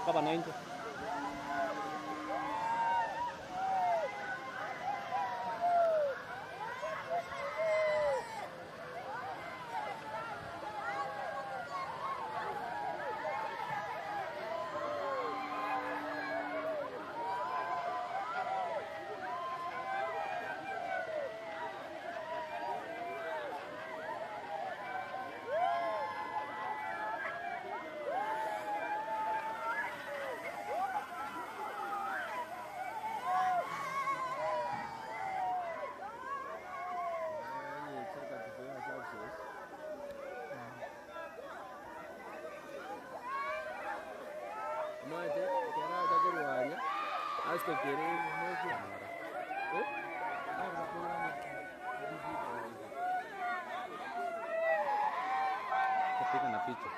Kama 90. Esto quiere Kapiga na picha.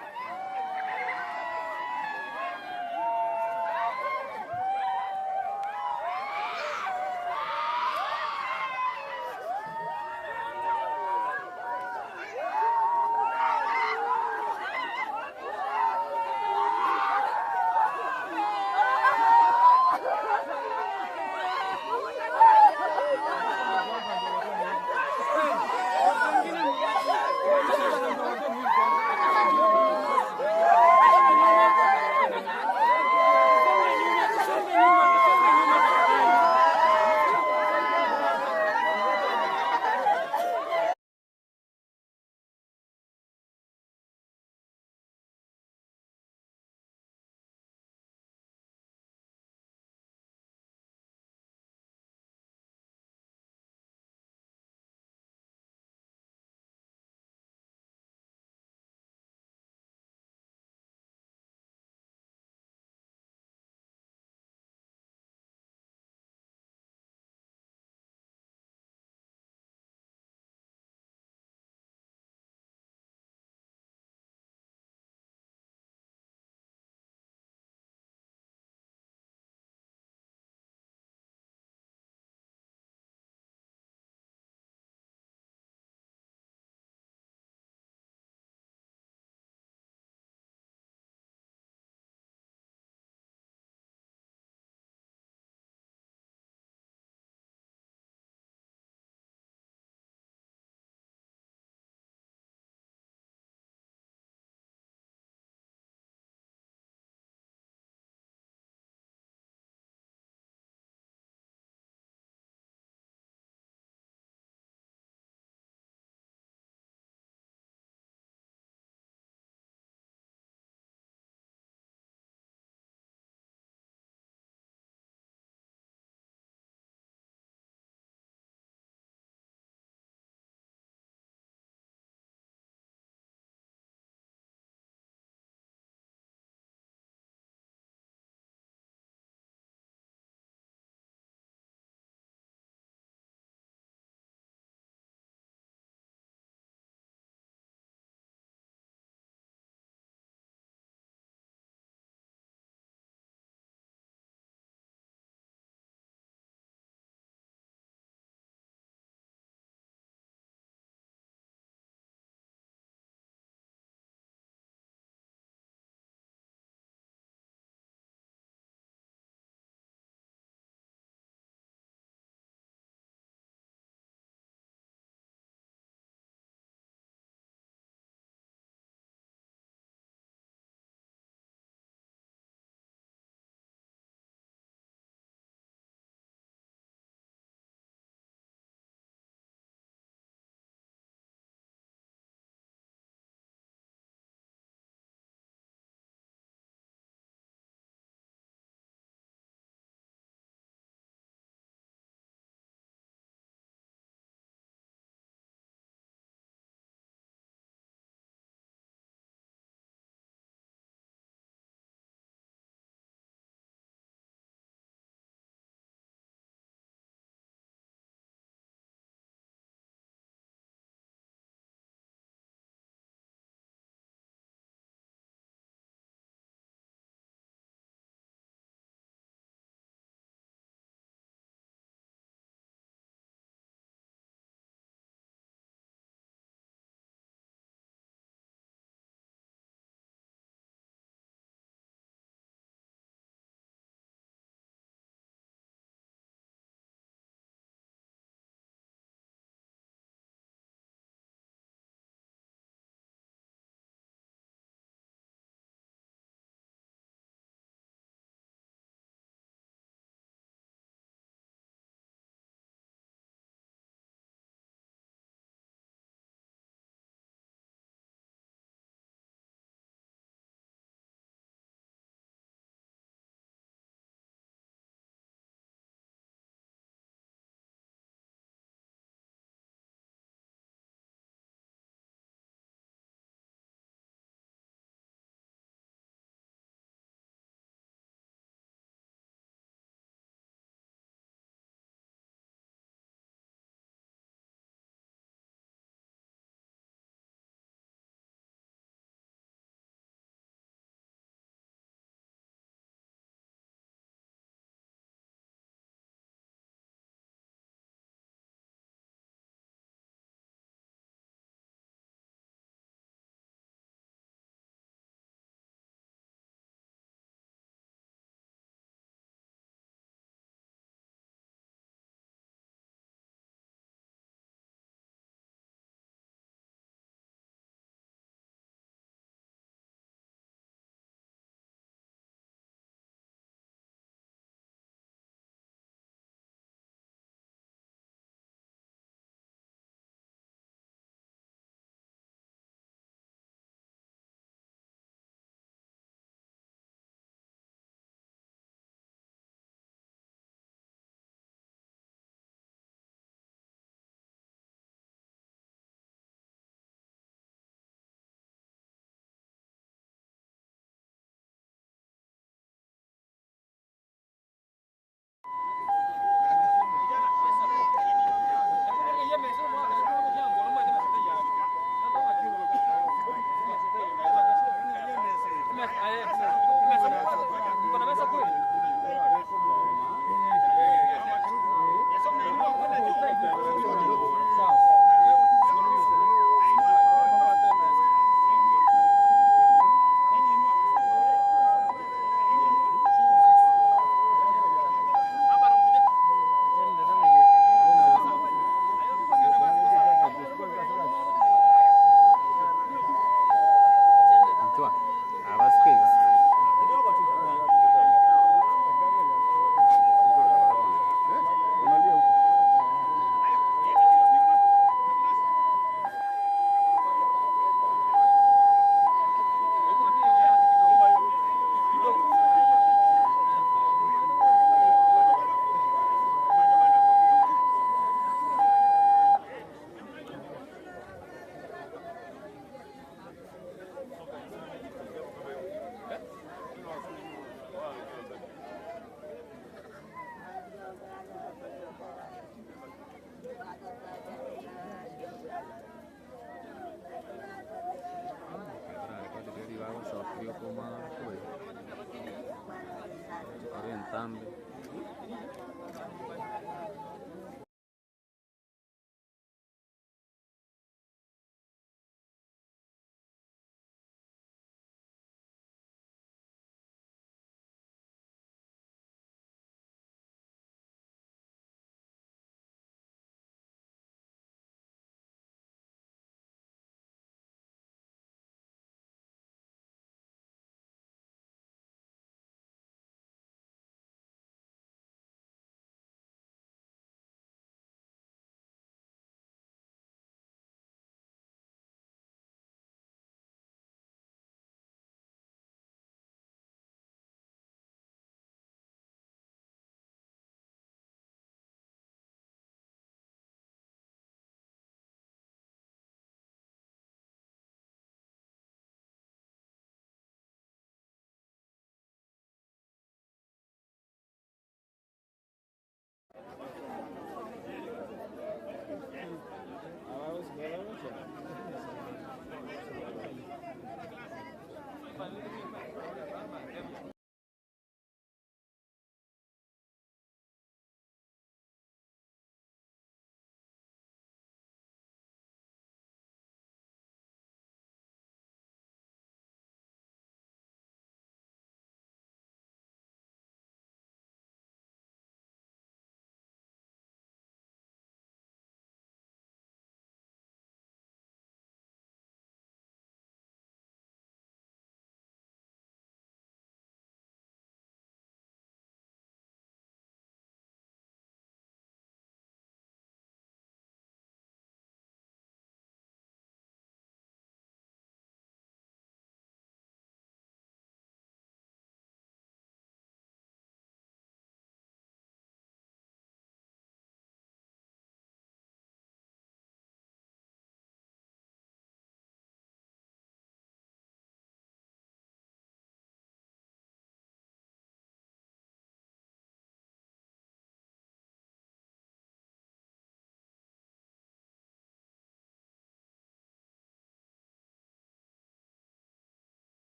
Katambi.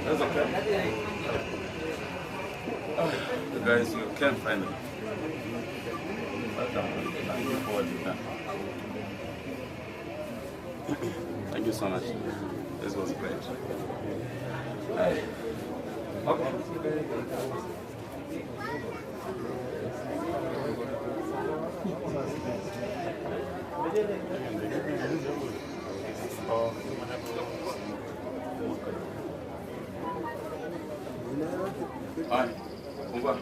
That's okay. The guys, you can find it. But I'm looking forward to that. Thank you so much. This was great. Okay. Allez, on va.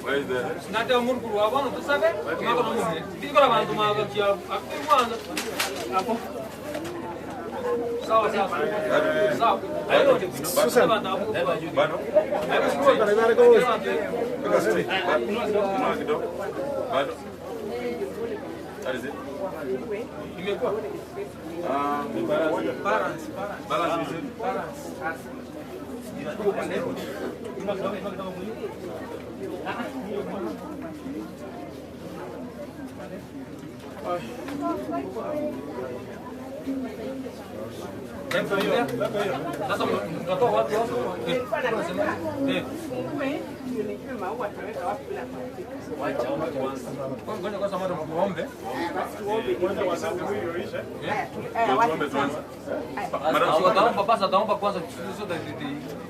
Where is the... Susan. That is it. Balance.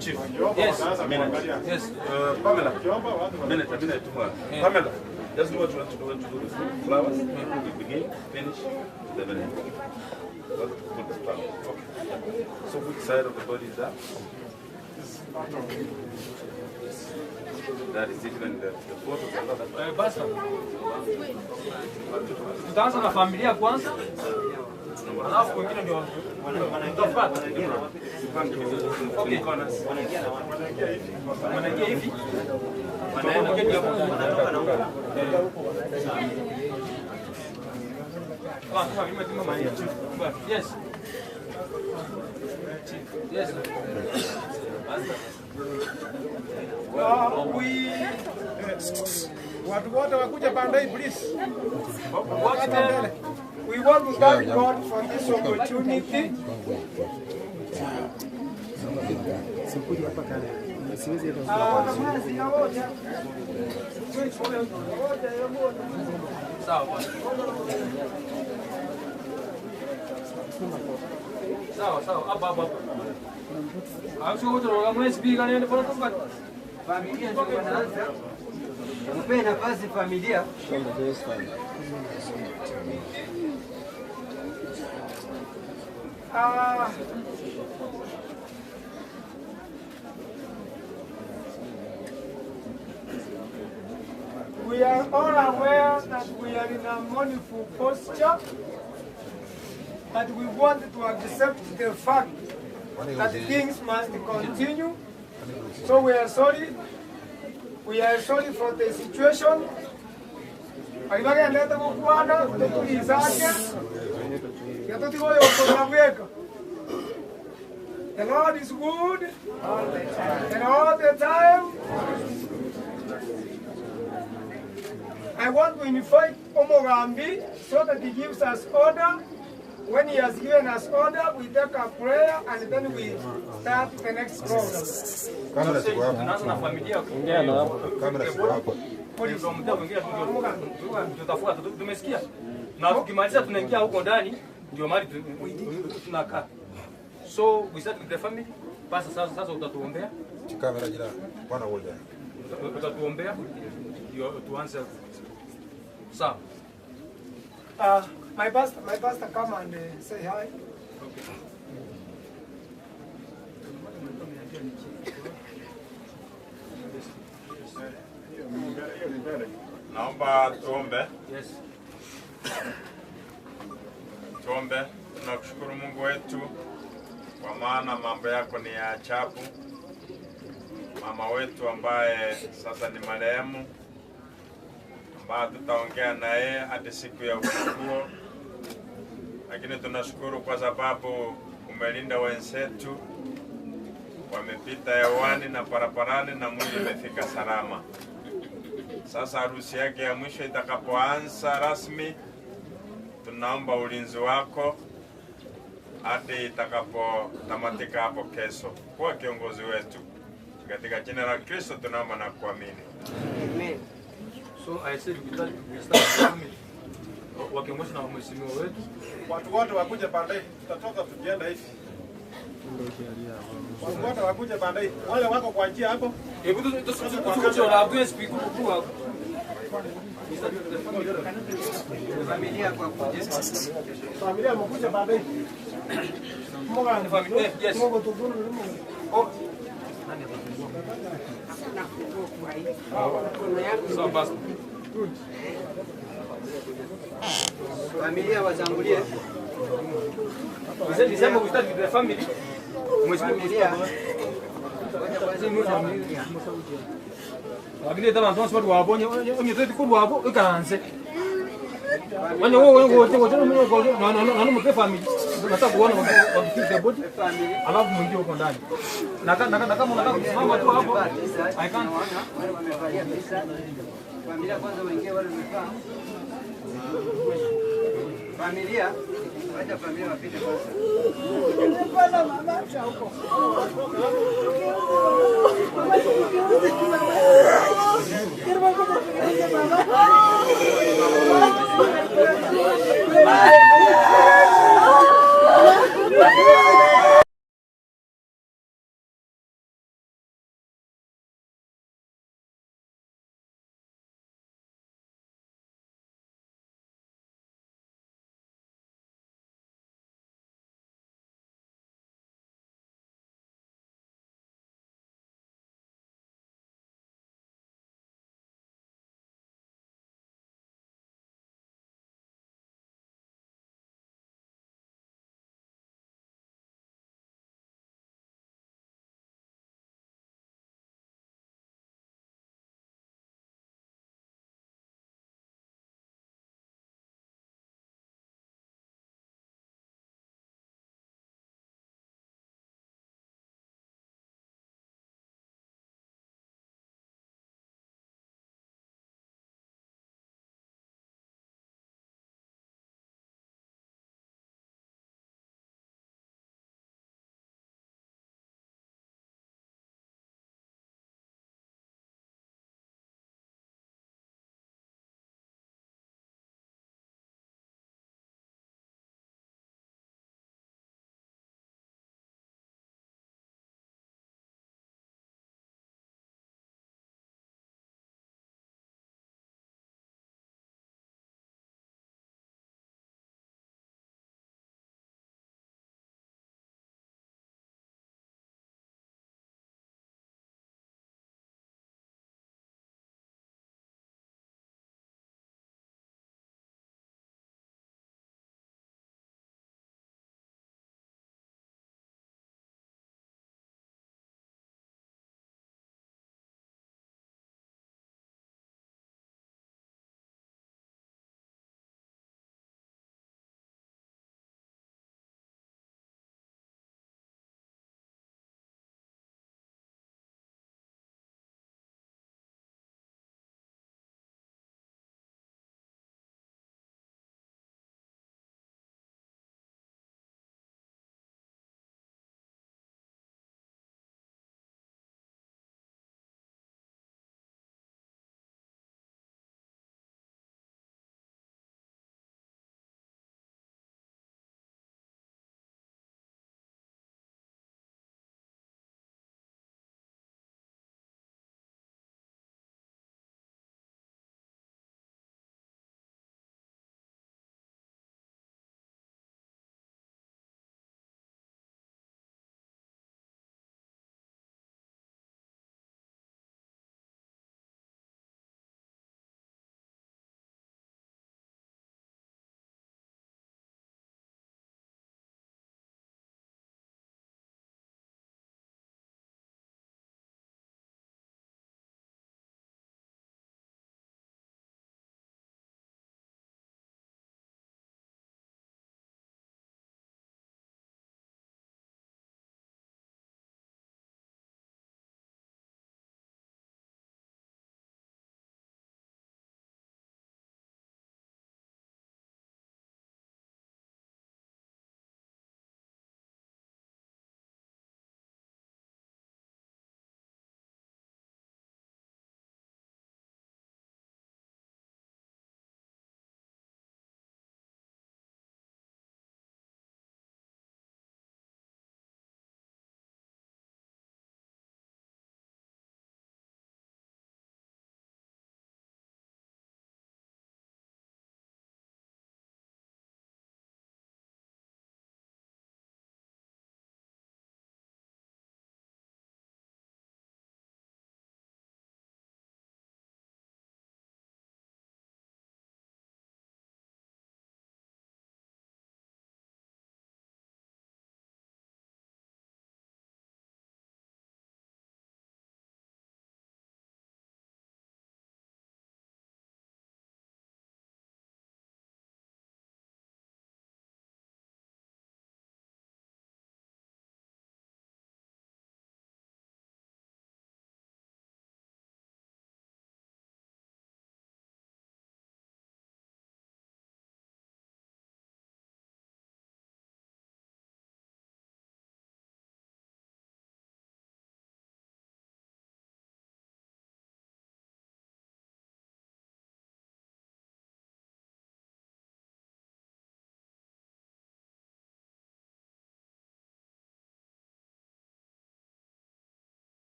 Chief. Yes. Yes. Pamela. Minute. Pamela. Just do what you want to do. Want to do with flowers. We begin, finish, to the very end. Put the flowers. Okay. So which side of the body is that? That is it. And the photos are not. Basta. Tutaanza na familia kwanza. Alafu wengine ndio mtafuata. Okay. Wanaingia hivi. Yes. Yes. Watu wote wakuja pande hii please. We want to thank God for this opportunity. Sawa. Sawa sawa, hapa hapa. Familia ndio wanaanza. Mpe nafasi familia. We are all aware that we are in a mournful posture, but we want to accept the fact that things must continue. So we are sorry. We are sorry for the situation. The Lord is good and all the time. I want to invite Omogambi so that he gives us order. When he has given us order, we take a prayer and then we start the next program. Na tukimaliza tunaingia huko ndani ndio mali tunakaa. So we start with the family. Basi sasa utatuombea. Kamera jina bwana wote. Utatuombea ndio tuanze. Sawa. My pastor, come and say hi. Okay. Naomba tuombe. Yes. Tuombe. Tunakushukuru Mungu wetu kwa maana mambo yako ni ya ajabu. Mama wetu ambaye sasa ni marehemu, ambaye tutaongea naye hadi siku ya ufufuo. Lakini tunashukuru kwa sababu umelinda wenzetu, wamepita hewani na barabarani na mwili umefika salama. Sasa harusi yake ya mwisho itakapoanza rasmi, tunaomba ulinzi wako hadi itakapotamatika hapo kesho. Kwa kiongozi wetu, katika jina la Kristo tunaomba na kuamini. Amen. So I said we start with family. Wakiongozwa na mheshimiwa wetu. Watu wote wakuja pande, tutatoka tukienda hivi. Watu wote wakuja pande, wale wako kwa njia hapo. Hebu tusichola speak kwa familia kwa kuja. Familia mkuja pande. Familia, yes. Oh. So basi. Familia watangulie. Mzee nisema we start with the family. Familia. Lakini tena ndio sababu wabonye onye tu kwa ikaanze. Wanye wote wote na mpe family. Nataka kuona wakifika body. Alafu mwingie huko ndani. Na kama unataka kusimama tu hapo. I can't. Wale wamevalia pesa. Familia kwanza waingie wale wamevaa. Familia, wacha familia wapite kwanza.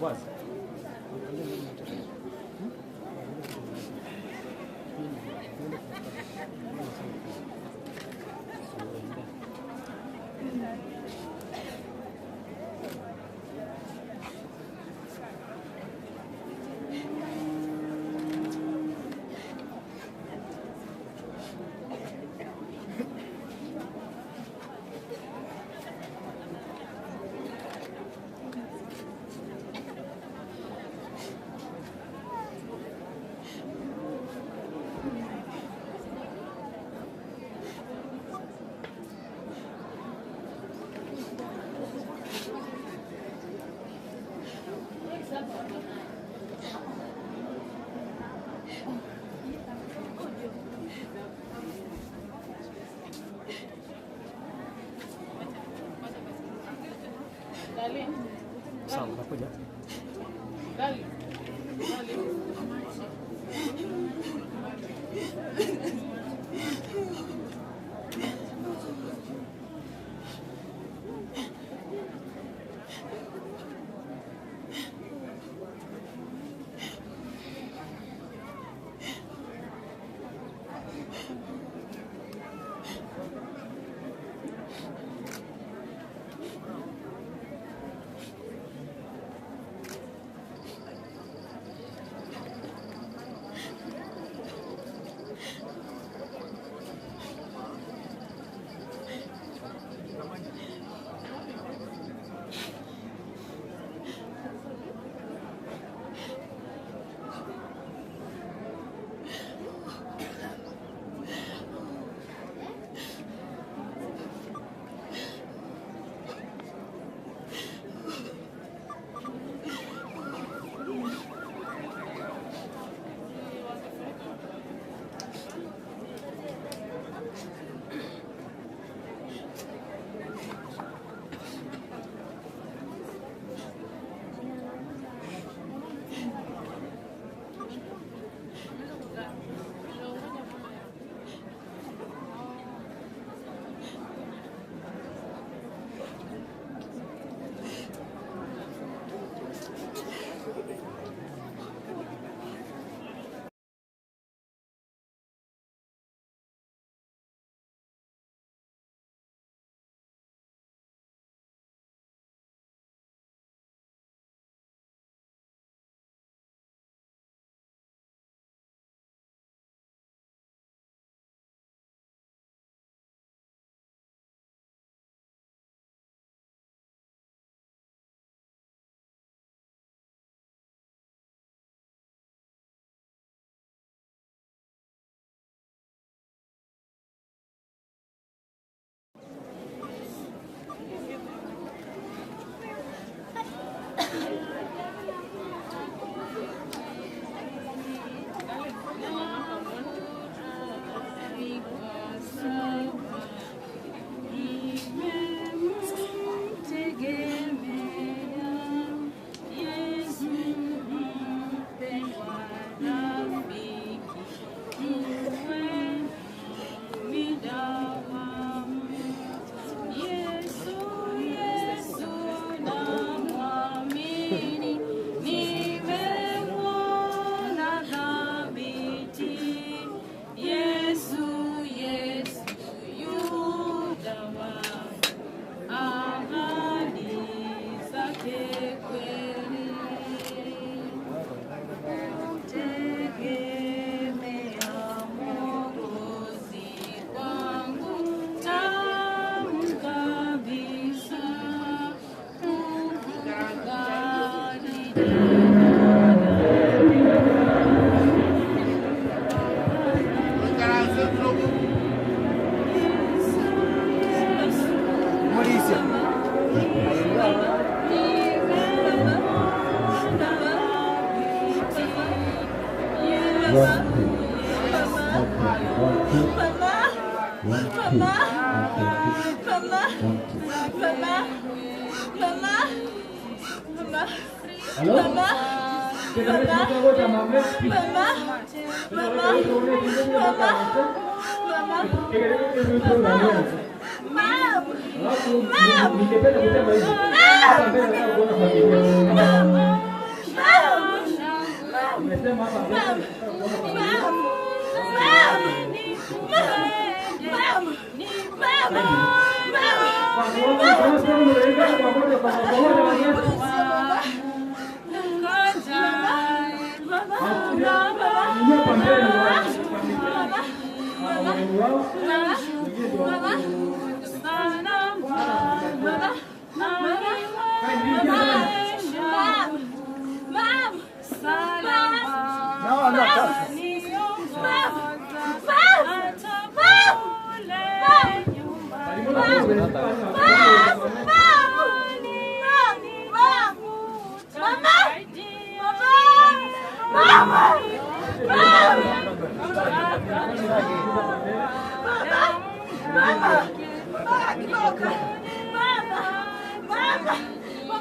Bwana. Sawa, nakuja. Mama! Mama! Mama!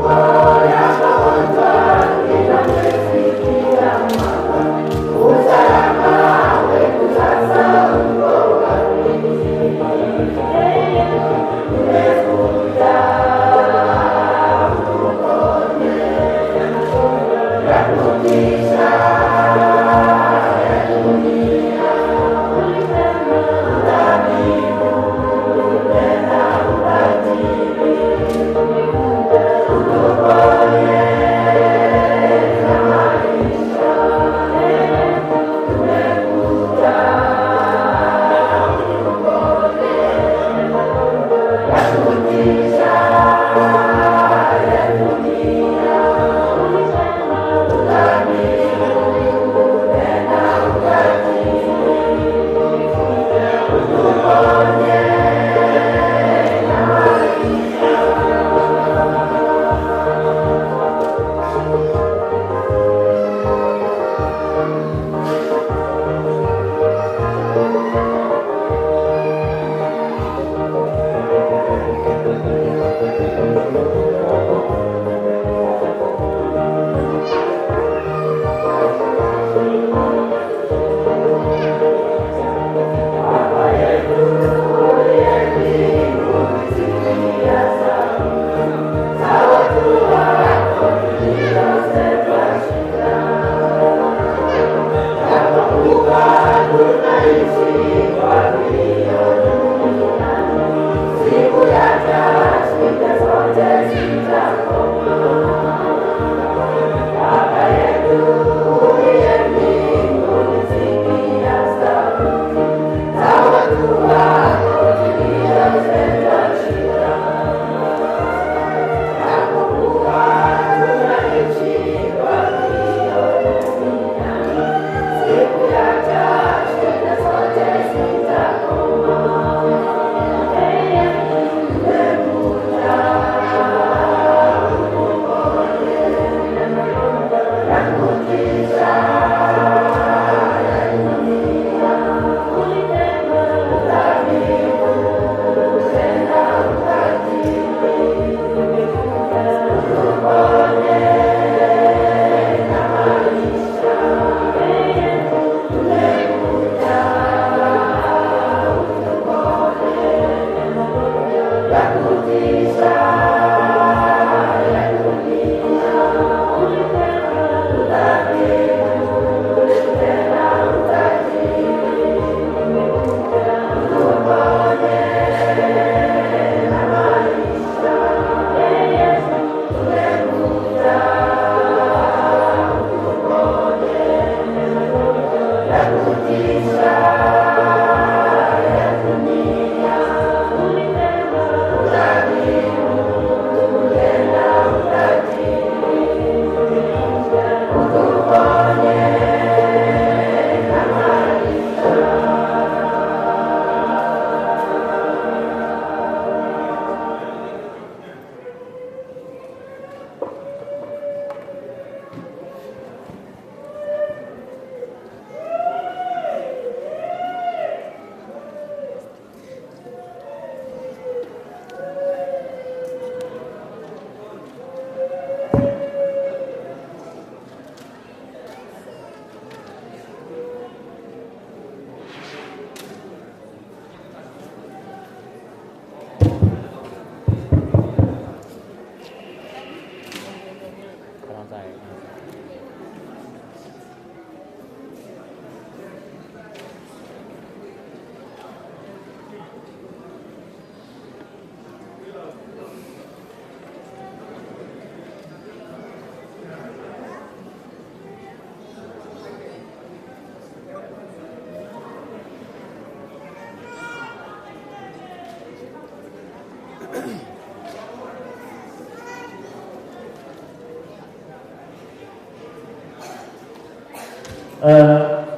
Thank you.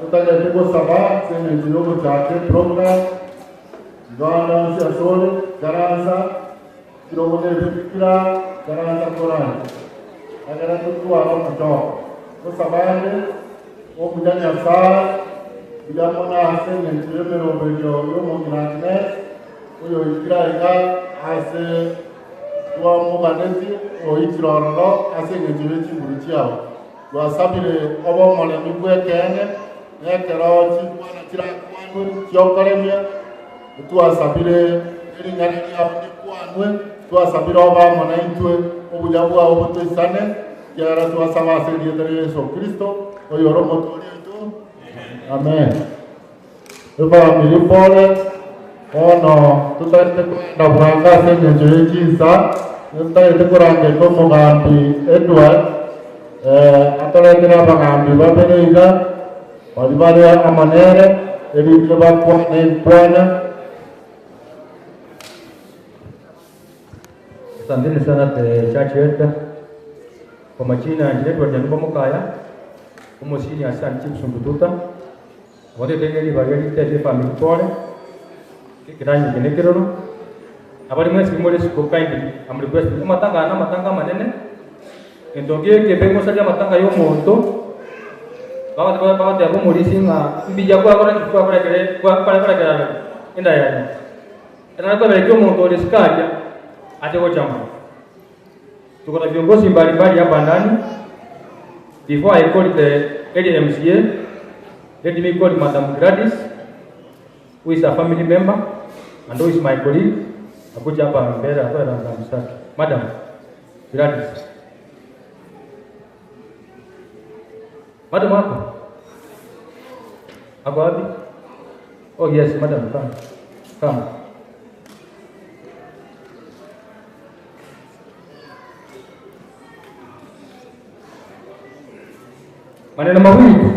Tutagatibu saba sene kidogo chake program Gana sore garanza kidogo ne fikira garanza Quran agara tu aro macho to sabane o kujanya sa bijamona sene kidogo bejo yo mo grande oyo ikira iga ase wa mo baneti o ikiroro ase ngejire chiguruchiao wasabire obo mole mibwe kene nekero chikwana chirakwanwe chiokoremia twasabire ering'ana riao ndikwanwe twasabire obamo na intwe obuya bwao botoisane kiara twasaba ase erieta ria Yesu Kristo oyo ore omotoori oito. Amen. Efamiri pole ono tutaete kwenda bwanga ase eng'encho ya chinsa tutaete korangeka omogambi Edward atoretera abagambi babere iga bari bare amanere erike bakwane mpwana. Asanteni sana the church yetu. Kwa majina Edward Nyaluba Mukaya, umo senior assistant chief Sundututa. Wote tengeli bageli tete family pole. Kiranyi kinekiroro. Abali mwesi kimole siko kindly am request matanga na matanga manene. Entonge kebengo saja matanga yo monto. Baba baba te abo morisinga mbija kwa kwa kwa kwa kwa kwa kwa kwa enda ya. Era kwa kwa monto leskaja aje chama. Tuko na viongozi mbalimbali hapa ndani. Before I call the area MCA, let me call Madam Gladys, who is a family member and who is my colleague. Akuja hapa mbele atoe rambirambi zake. Madam Gladys. Madam wako? Ako wapi? Oh yes, madam, come. Come. Maneno mawili tu.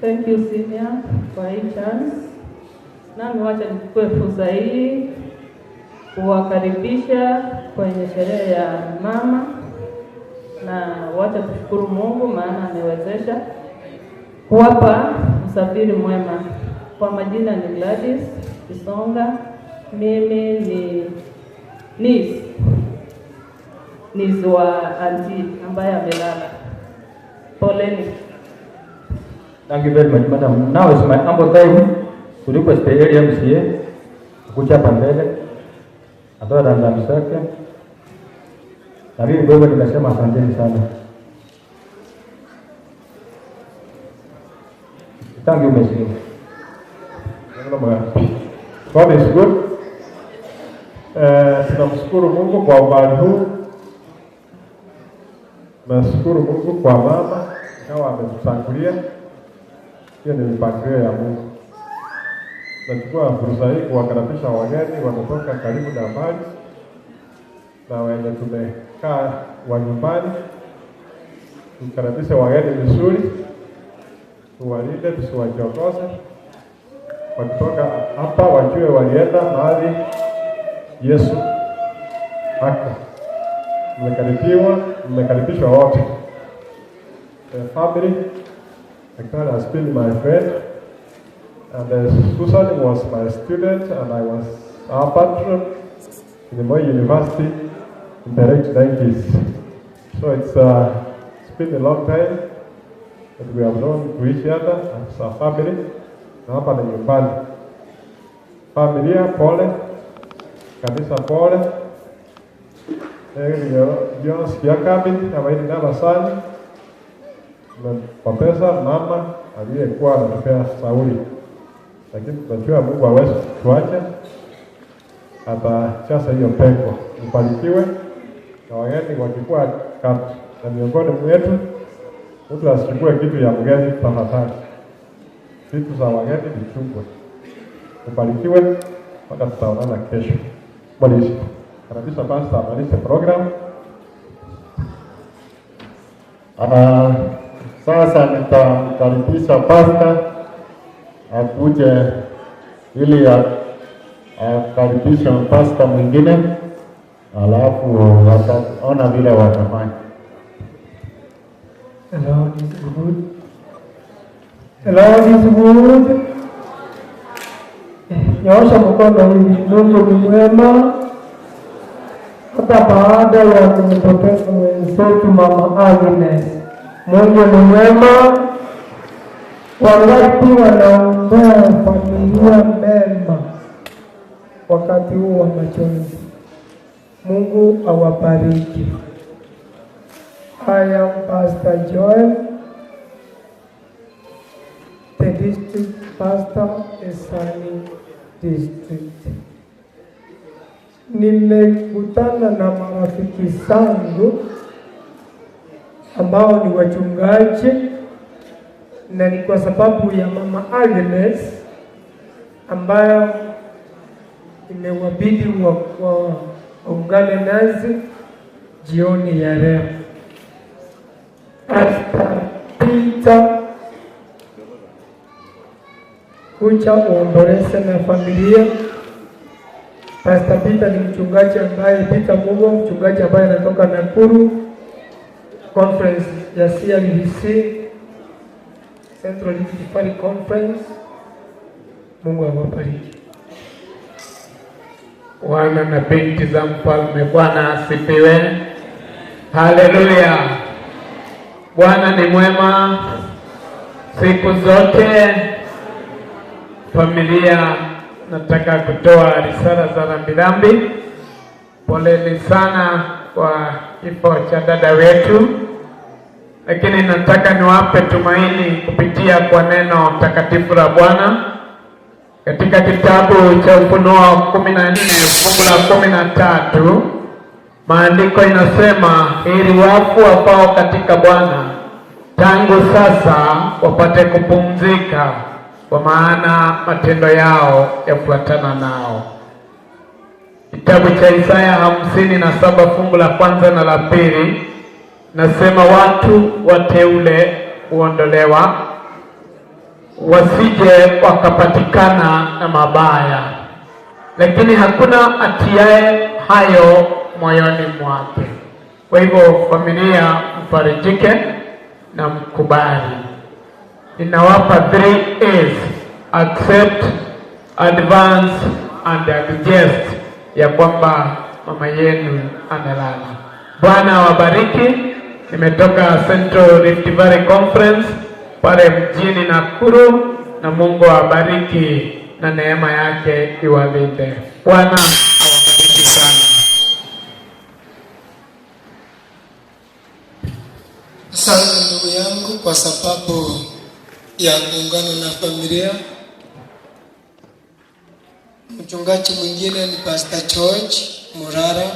Thank you, Senior, kwa hii chance. Nami wacha nichukue fursa hii kuwakaribisha kwenye sherehe ya mama, na wacha tushukuru Mungu maana amewezesha kuwapa usafiri mwema. Kwa majina ni Gladys Kisonga, mimi ni niece wa auntie ambaye amelala. Poleni. Thank you very much, madam. Now is my humble time to request the area MCA kuja hapa mbele atoe rambirambi zake, na mimi kwa hivyo nimesema asanteni sana. Thank you, Mheshimiwa. God is good. Tunamshukuru Mungu kwa ubali huu. Nashukuru Mungu kwa mama ingawa ametutangulia. Hiyo ni mipangilio ya Mungu. Nachukua fursa hii kuwakaribisha wageni wametoka karibu na mbali na wenye tumekaa wa nyumbani. Tukaribishe wageni vizuri, tuwalinde, tusiwachokoze. Wakitoka hapa wajue walienda mahali Yesu ako. Mmekaribiwa, mmekaribishwa wote. The family, Daktari has been my friend, and Susan was my student, and I was our patron in the Moi University in the late 90s. So it's been a long time that we have known to each other as a family. Na hapa ni nyumbani. Familia pole, kanisa pole. Sikia kambi abaini na basani tumempoteza mama aliyekuwa anatupea sauli, lakini tunajua Mungu hawezi kutuacha, atajaza hiyo pengo. Mbarikiwe na wageni wakikuwa kati na miongoni mwetu, mtu asichukue kitu ya mgeni tafadhali. Vitu za wageni vichungwe. Mbarikiwe mpaka tutaonana kesho. Malishi. Karibisha pastor amalize program. Sasa nitamkaribisha pastor akuje ili akaribishe pastor mwingine, alafu wataona vile watafanya. The Lord is good. The Lord is good. Nyoosha mkono hivi. Mungu ni mwema. Hata baada ya kumpoteza mwenzetu Mama Agnes, Mungu ni mwema. Wangapi wanaombea familia mema wakati huu wa machozi? Mungu awabariki. I am Pastor Joel, the district pastor, Esani District. Nimekutana na marafiki zangu ambao ni wachungaji, na ni kwa sababu ya Mama Agnes ambayo imewabidi waungane nasi jioni ya leo. Pastor Peter, kuja uomboleze na familia. Pastor Peter ni mchungaji ambaye, Peter Mugo, mchungaji ambaye anatoka Nakuru Conference ya CRVC, Central Rift Valley Conference. Mungu awabariki. Wana na binti za mfalme, Bwana asifiwe. Haleluya. Bwana ni mwema siku zote. Familia, nataka kutoa risala za rambirambi. Poleni sana kwa kifo cha dada wetu, lakini nataka niwape tumaini kupitia kwa neno takatifu la Bwana katika kitabu cha Ufunuo 14 fungu la 13, maandiko inasema, heri wafu wafao katika Bwana tangu sasa wapate kupumzika, kwa maana matendo yao yafuatana nao. Kitabu cha Isaya 57 fungu la kwanza na la pili nasema, watu wateule huondolewa wasije wakapatikana na mabaya, lakini hakuna atiaye hayo moyoni mwake. Kwa hivyo familia, mfarijike na mkubali. Ninawapa 3 A's: accept, advance and adjust, ya kwamba mama yenu amelala. Bwana awabariki. Nimetoka Central Rift Valley Conference pale mjini Nakuru, na Mungu awabariki na neema yake iwalinde. Bwana awabariki sana. Asante ndugu yangu kwa sababu ya kuungana na familia. Mchungaji mwingine ni Pastor George Murara.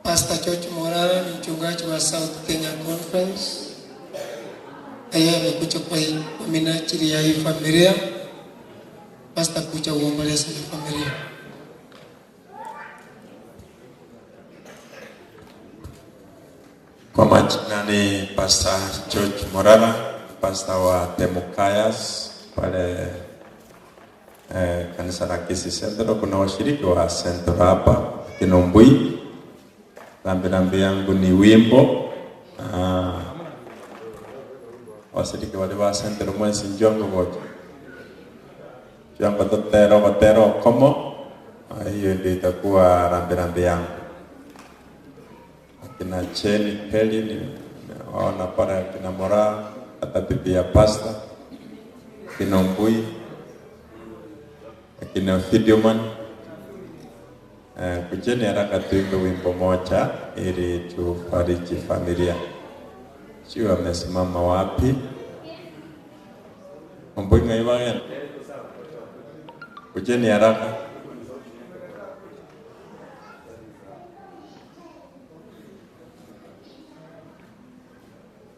Pastor George Murara ni mchungaji wa South Kenya Conference. Na yeye amekuja kwa minajili ya hii familia. Pastor, kuja uomboleze na familia. Kwa majina ni Pastor George Morara, pastor wa Temukayas pale kanisa la Kisii Central. Kuna washiriki wa Central hapa Kinombui. Rambirambi yangu ni wimbo. Washiriki wale wa Central mwezi njongo goja jongo totero gotero komo. Hiyo ndio itakuwa rambirambi yangu. Akina Cheni Peli nimewaona pale, akina Mora, hata bibi ya pasta Kinombui, akina Fidioman. Kujeni haraka tuimbe wimbo moja ili tufariji familia. Sio amesimama wapi? Mbui ngaiwagen. Kujeni haraka.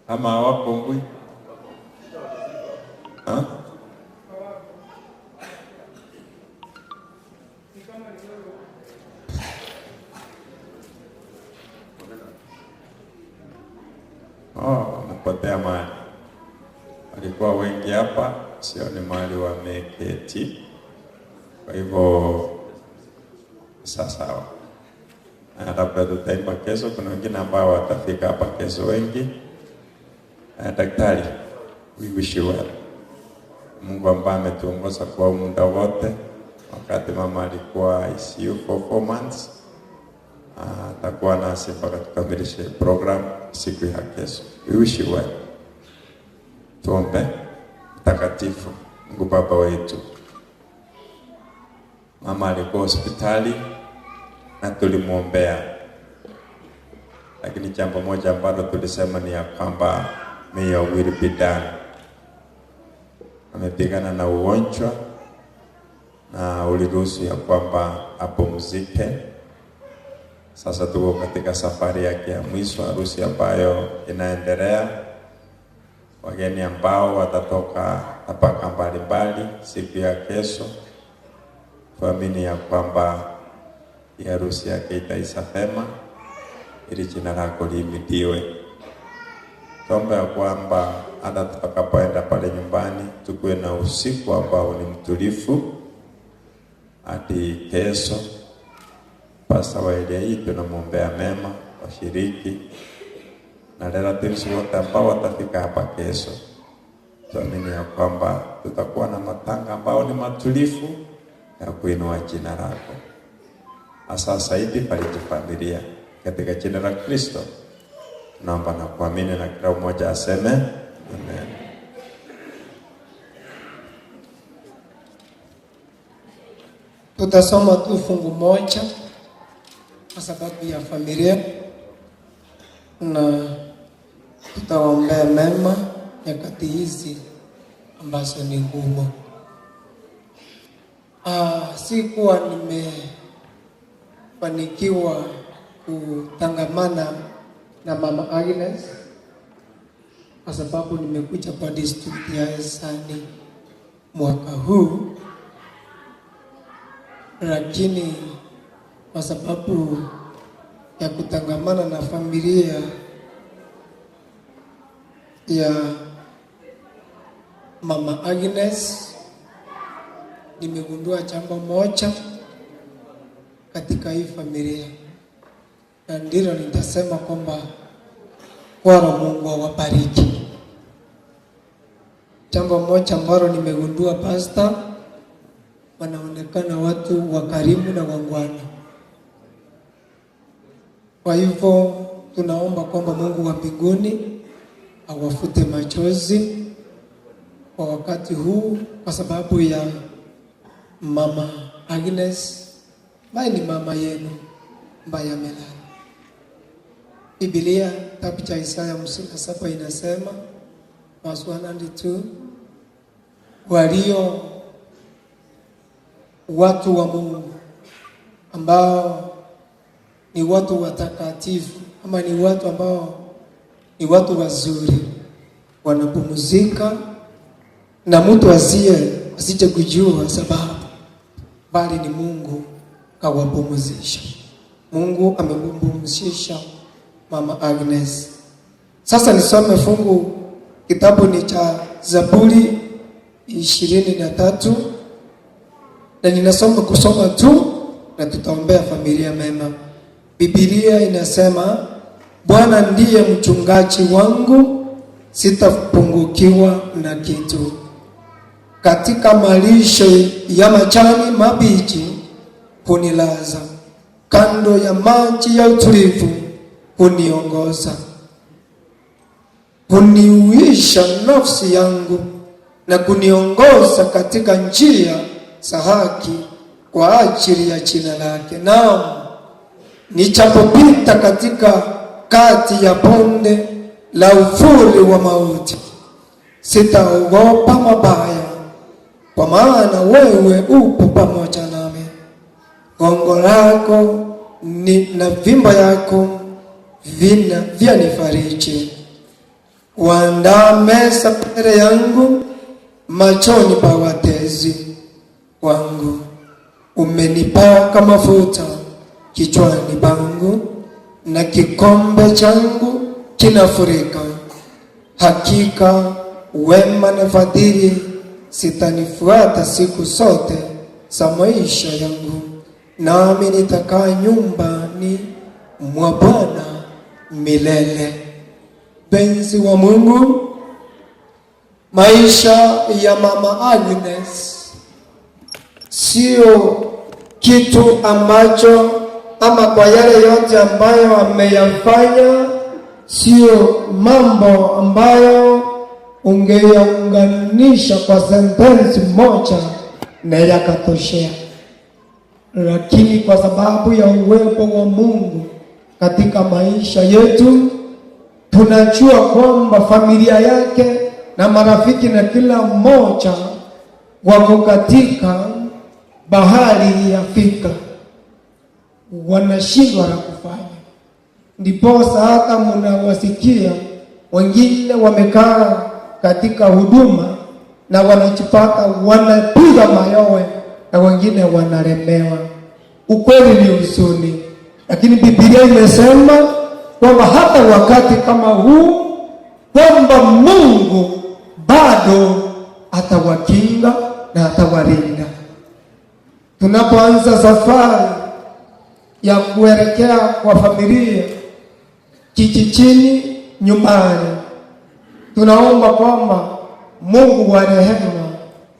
Ama hawapo Mbui? Ha? Oh, wamepotea mahali. Walikuwa wengi hapa, sioni mahali wameketi. Kwa hivyo sasa labda tutaimba kesho. Kuna wengine ambao watafika hapa kesho wengi. Daktari, we wish you well. Mungu ambaye ametuongoza kwa muda wote. Wakati mama alikuwa ICU for 4 months, atakuwa nasi mpaka tukamilishe program siku ya kesho. We wish you well. Tuombe. Mtakatifu Mungu Baba wetu, mama alikuwa hospitali na tulimwombea, lakini jambo moja ambalo tulisema ni ya kwamba may your will be done. Amepigana na ugonjwa na uliruhusu ya kwamba apumzike. Sasa tuko katika safari yake ya mwisho, harusi ambayo inaendelea. Wageni ambao watatoka tabaka mbalimbali siku ya kesho, tuamini ya kwamba harusi yake itaisha vema ili jina lako lihimidiwe. Tuombe ya kwamba hata tutakapoenda pale nyumbani tukuwe na usiku ambao ni mtulivu hadi kesho. Pasta wa area hii tunamwombea mema, washiriki na relatives wote ambao watafika hapa kesho. Tuamini ya kwamba tutakuwa na matanga ambao ni matulivu ya kuinua jina lako. Hasa zaidi fariji familia katika jina la Kristo. Tunaomba na kuamini, na kila mmoja aseme amen. Tutasoma tu fungu moja kwa sababu ya familia, na tutaombea mema nyakati hizi ambazo ni ngumu. Sikuwa nimefanikiwa kutangamana na Mama Agnes kwa sababu nimekuja kwa district ya Esani mwaka huu. Lakini kwa sababu ya kutangamana na familia ya Mama Agnes, nimegundua jambo moja katika hii familia, na ndilo nitasema kwamba kwaro Mungu awabariki. Jambo moja ambalo nimegundua, pastor, wanaonekana watu wakarimu na waungwana. Kwa hivyo tunaomba kwamba Mungu wa mbinguni awafute machozi kwa wakati huu, kwa sababu ya Mama Agnes ambaye ni mama yenu ambaye amelala. Biblia kitabu cha Isaya 57 inasema, verse 102, walio watu wa Mungu ambao ni watu watakatifu ama ni watu ambao ni watu wazuri, wanapumzika na mtu asije kujua sababu, bali ni Mungu kawapumzisha. Mungu amempumzisha Mama Agnes. Sasa nisome fungu, kitabu ni cha Zaburi 23, na ninasoma kusoma tu na tutaombea familia mema. Biblia inasema, Bwana ndiye mchungaji wangu, sitapungukiwa na kitu. Katika malisho ya majani mabichi hunilaza, kando ya maji ya utulivu huniongoza. Huniuisha nafsi yangu na kuniongoza katika njia za haki kwa ajili ya jina lake. Naam, nichapopita katika kati ya bonde la uvuli wa mauti, sitaogopa mabaya, kwa maana wewe upo pamoja nami. Gongo lako ni na fimbo yako vina vyanifariji. Waandaa meza mbele yangu machoni pa watezi wangu. Umenipaka mafuta kichwani pangu, na kikombe changu kinafurika. Hakika wema na fadhili sitanifuata siku zote za maisha yangu, nami nitakaa nyumbani mwa Bwana milele. Mpenzi wa Mungu, maisha ya Mama Agnes sio kitu ambacho ama kwa yale yote ambayo ameyafanya, sio mambo ambayo ungeyaunganisha kwa sentensi moja na yakatoshea, lakini kwa sababu ya uwepo wa Mungu katika maisha yetu, tunajua kwamba familia yake na marafiki na kila mmoja wako katika bahari ya fikra, wanashindwa la kufanya. Ndiposa hata mnawasikia wengine wamekaa katika huduma na wanajipata wanapiga mayowe na wengine wanalemewa. Ukweli ni huzuni, lakini Biblia imesema kwamba hata wakati kama huu kwamba Mungu bado atawakinga na atawalinda. Tunapoanza safari ya kuelekea kwa familia kijijini, nyumbani, tunaomba kwamba Mungu wa rehema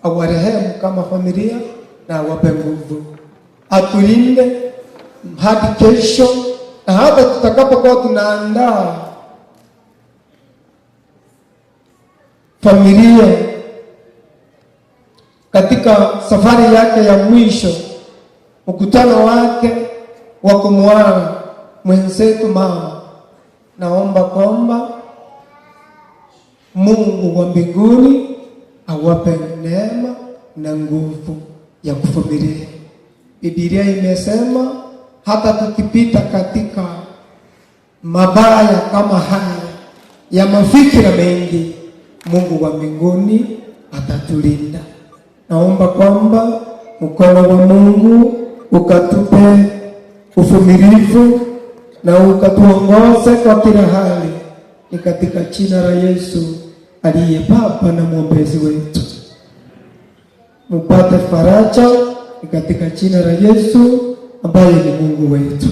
awarehemu kama familia na awape nguvu, atulinde hadi kesho, na hata tutakapokuwa tunaandaa familia katika safari yake ya mwisho, mkutano wake wa kumuaga mwenzetu mama, naomba kwamba Mungu wa mbinguni awape neema na nguvu ya kuvumilia. Biblia imesema hata tukipita katika mabaya kama haya ya mafikira mengi, Mungu wa mbinguni atatulinda. Naomba kwamba mkono wa Mungu Ukatupe uvumilivu na ukatuongoze kwa kila hali. Ni katika jina la Yesu aliye Baba na mwombezi wetu. Mupate faraja, ni katika jina la Yesu ambaye ni Mungu wetu.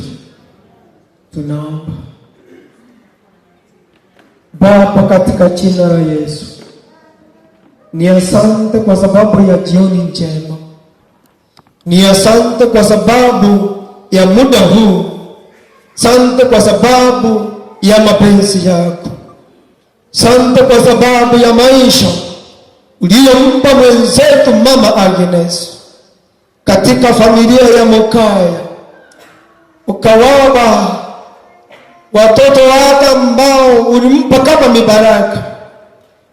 Tunaomba. Baba, katika jina la Yesu, ni asante kwa sababu ya jioni njema, ni asante kwa sababu ya muda huu, asante kwa sababu ya mapenzi yako, asante kwa sababu ya maisha uliyompa mwenzetu Mama Agnes katika familia ya Mokaya, ukawapa watoto wake ambao ulimpa kama mibaraka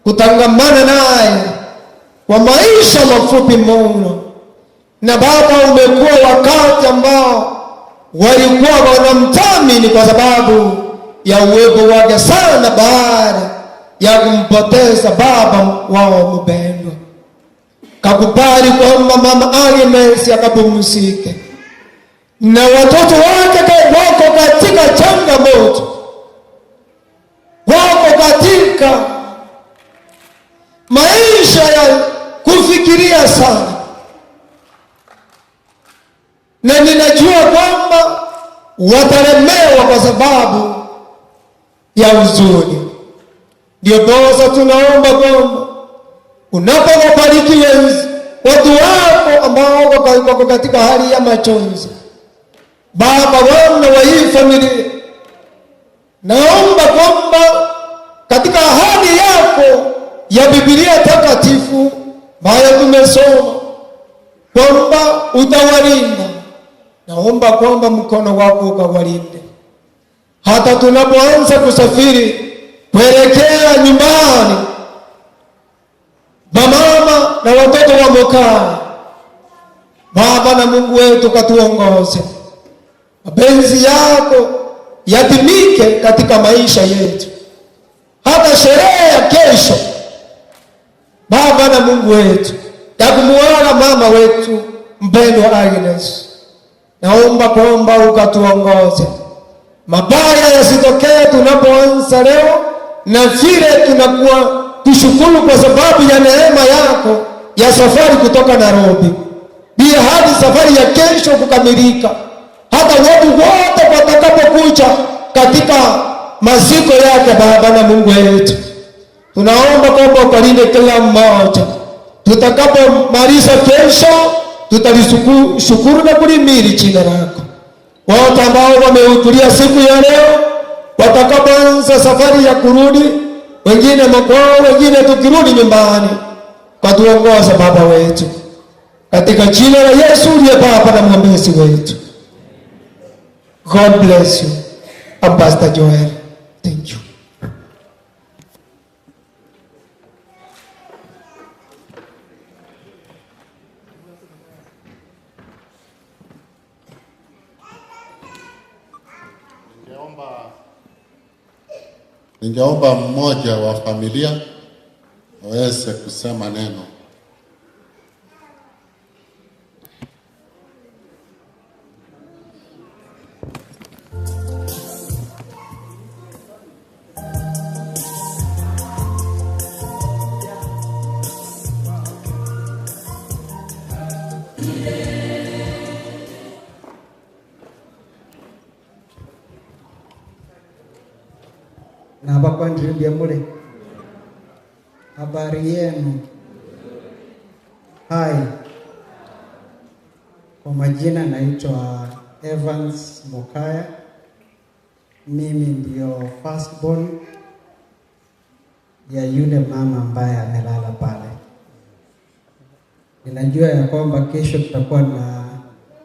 kutangamana naye kwa maisha mafupi mno. Na Baba, umekuwa wakati ambao walikuwa wanamthamini kwa sababu ya uwepo wake sana, baada ya kumpoteza baba wao mpendwa. Kakubali kwamba Mama Agnes akapumzike na watoto wake wako katika changamoto, wako katika maisha ya kufikiria sana, na ninajua kwamba watalemewa kwa sababu ya huzuni. Ndio posa tunaomba kwamba unapowabariki watu wako ambao wako katika hali ya machozi, Baba wana wa hii familia, naomba kwamba katika ahadi yako ya Biblia takatifu ambayo tumesoma kwamba utawalinda, naomba kwamba mkono wako ukawalinde hata tunapoanza kusafiri kuelekea nyumbani, mama na watoto wa Mokaya. Baba na Mungu wetu, katuongoze, mapenzi yako yatimike katika maisha yetu, hata sherehe ya kesho, Baba na Mungu wetu, ya kumuaga mama wetu mpendwa Agnes, naomba kwamba ukatuongoze, mabaya yasitokee tunapoanza leo, na vile tunakuwa tushukuru kwa sababu ya neema yako ya safari kutoka Nairobi pia hadi safari ya kesho kukamilika, hata watu wote watakapokuja katika maziko yake. Baba na Mungu wetu, tunaomba kwamba ukalinde kila mmoja. Tutakapomaliza kesho, tutalishukuru na kulimiri jina lako. Wote ambao wamehudhuria siku ya leo, watakapoanza safari ya kurudi, wengine makwao, wengine tukirudi nyumbani, katuongoza Baba wetu, katika jina la Yesu uliye Baba na mwombezi wetu. God bless you. I'm Pastor Joel. Thank you. Ningeomba mmoja wa familia aweze kusema neno. Nabakwandirimbia mule, habari yenu? Hai, kwa majina naitwa Evans Mokaya. Mimi ndio firstborn ya yule mama ambaye amelala pale. Ninajua ya kwamba kesho tutakuwa na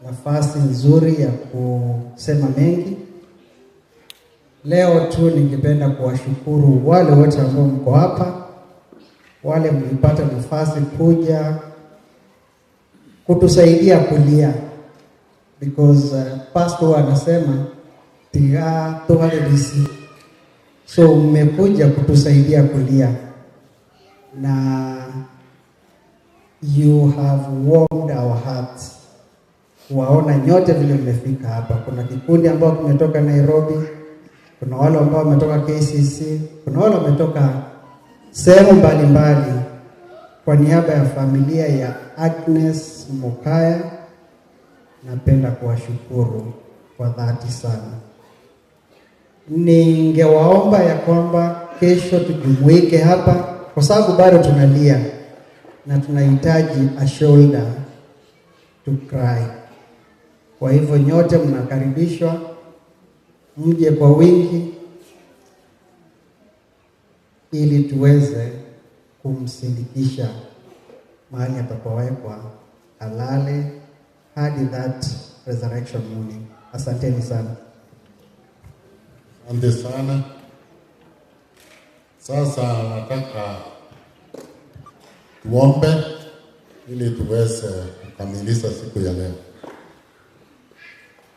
nafasi nzuri ya kusema mengi. Leo tu ningependa kuwashukuru wale wote ambao mko hapa, wale mlipata nafasi kuja kutusaidia kulia, because pastor anasema tiga tuhalelisi, so mmekuja kutusaidia kulia na you have warmed our hearts. kuwaona nyote vile mmefika hapa. Kuna kikundi ambao kimetoka Nairobi, kuna wale ambao wametoka KCC, kuna wale wametoka sehemu mbalimbali. Kwa niaba ya familia ya Agnes Mokaya, napenda kuwashukuru kwa dhati sana. Ningewaomba ya kwamba kesho tujumuike hapa, kwa sababu bado tunalia na tunahitaji a shoulder to cry. Kwa hivyo nyote mnakaribishwa, mje kwa wingi ili tuweze kumsindikisha mahali atakapowekwa alale hadi that resurrection morning. Asanteni sana. Asante sana. Sasa nataka tuombe ili tuweze kukamilisha siku ya leo,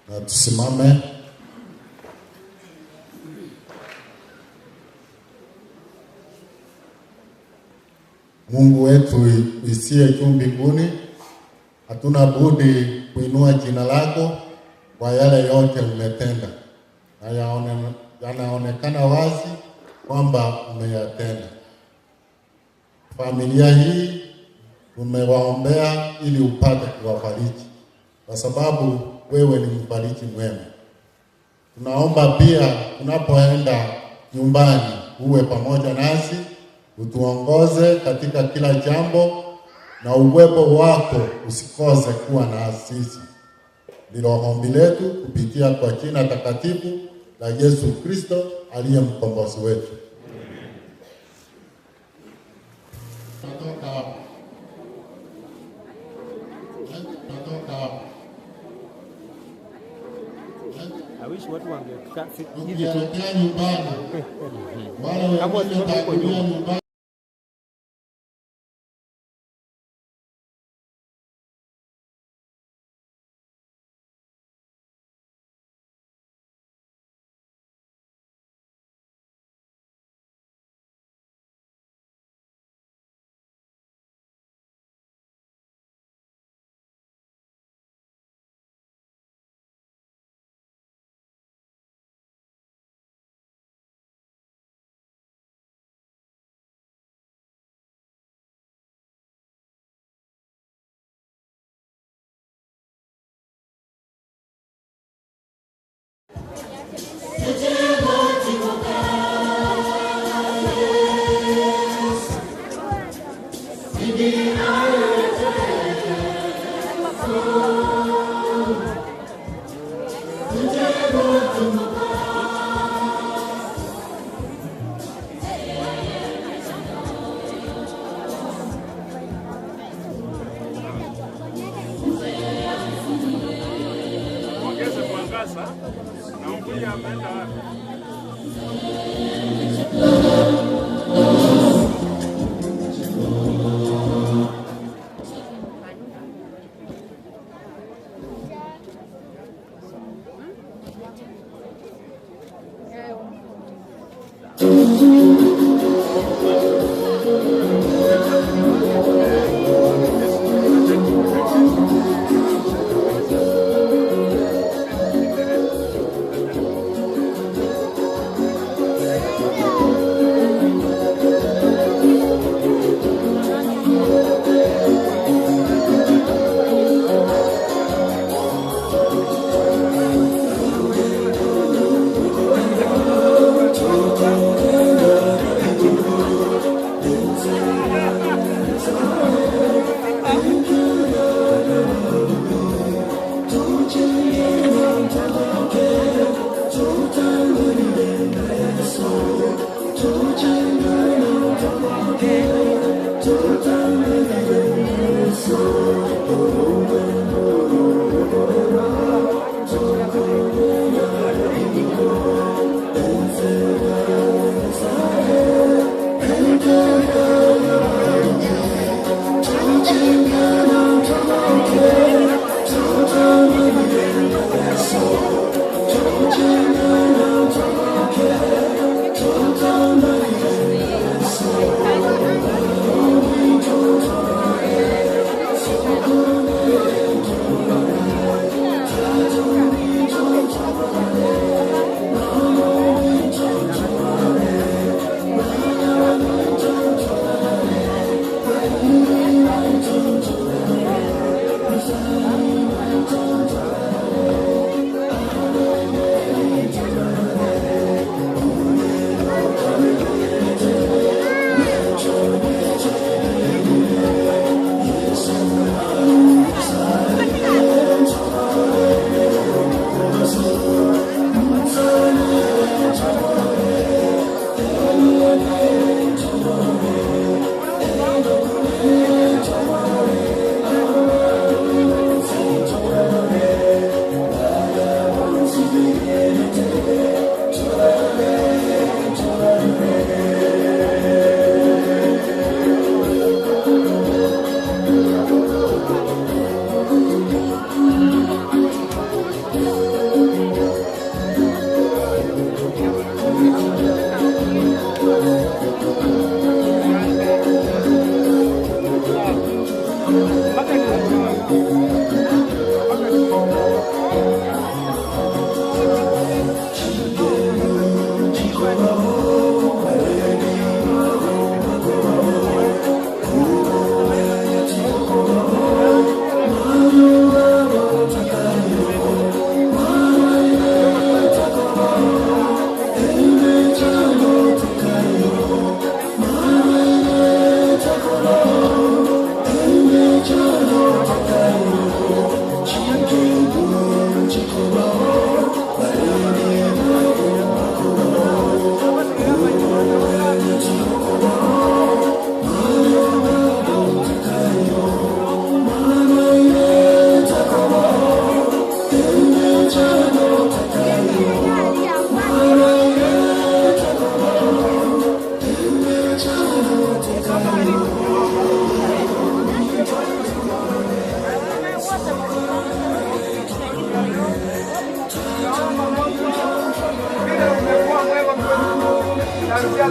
na tusimame. Mungu wetu isiye juu mbinguni, hatuna budi kuinua jina lako kwa yale yote umetenda na yanaonekana wazi kwamba umeyatenda. Familia hii tumewaombea ili upate kuwafariji, kwa sababu wewe ni mfariji mwema. Tunaomba pia tunapoenda nyumbani uwe pamoja nasi, utuongoze katika kila jambo, na uwepo wako usikose kuwa na sisi. Ndilo ombi letu kupitia kwa jina takatifu la Yesu Kristo aliye mkombozi wetu. I wish watu wangekaa hivi tu. Tukielekea nyumbani, wale Hapo wengine wasimame huko tangulia nyuma. nyumbani. Ongeze mwangaza na ukuja ameenda wapi?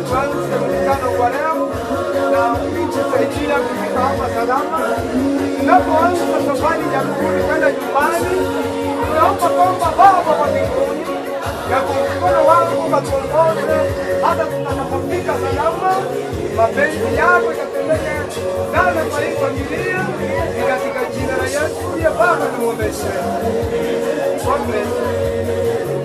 Tuanze mkutano kwa leo na ukitusaidia kufika hapa salama. Tunapoanza safari ya kurudi kwenda nyumbani, tunaomba kwamba Baba wa mbinguni ya mkono wako ukatuongoze hata tutakapofika salama. Mapenzi yako yakatendeke sana kwa hii familia, ni katika jina la Yesu ya Baba tumuombeshe. God bless.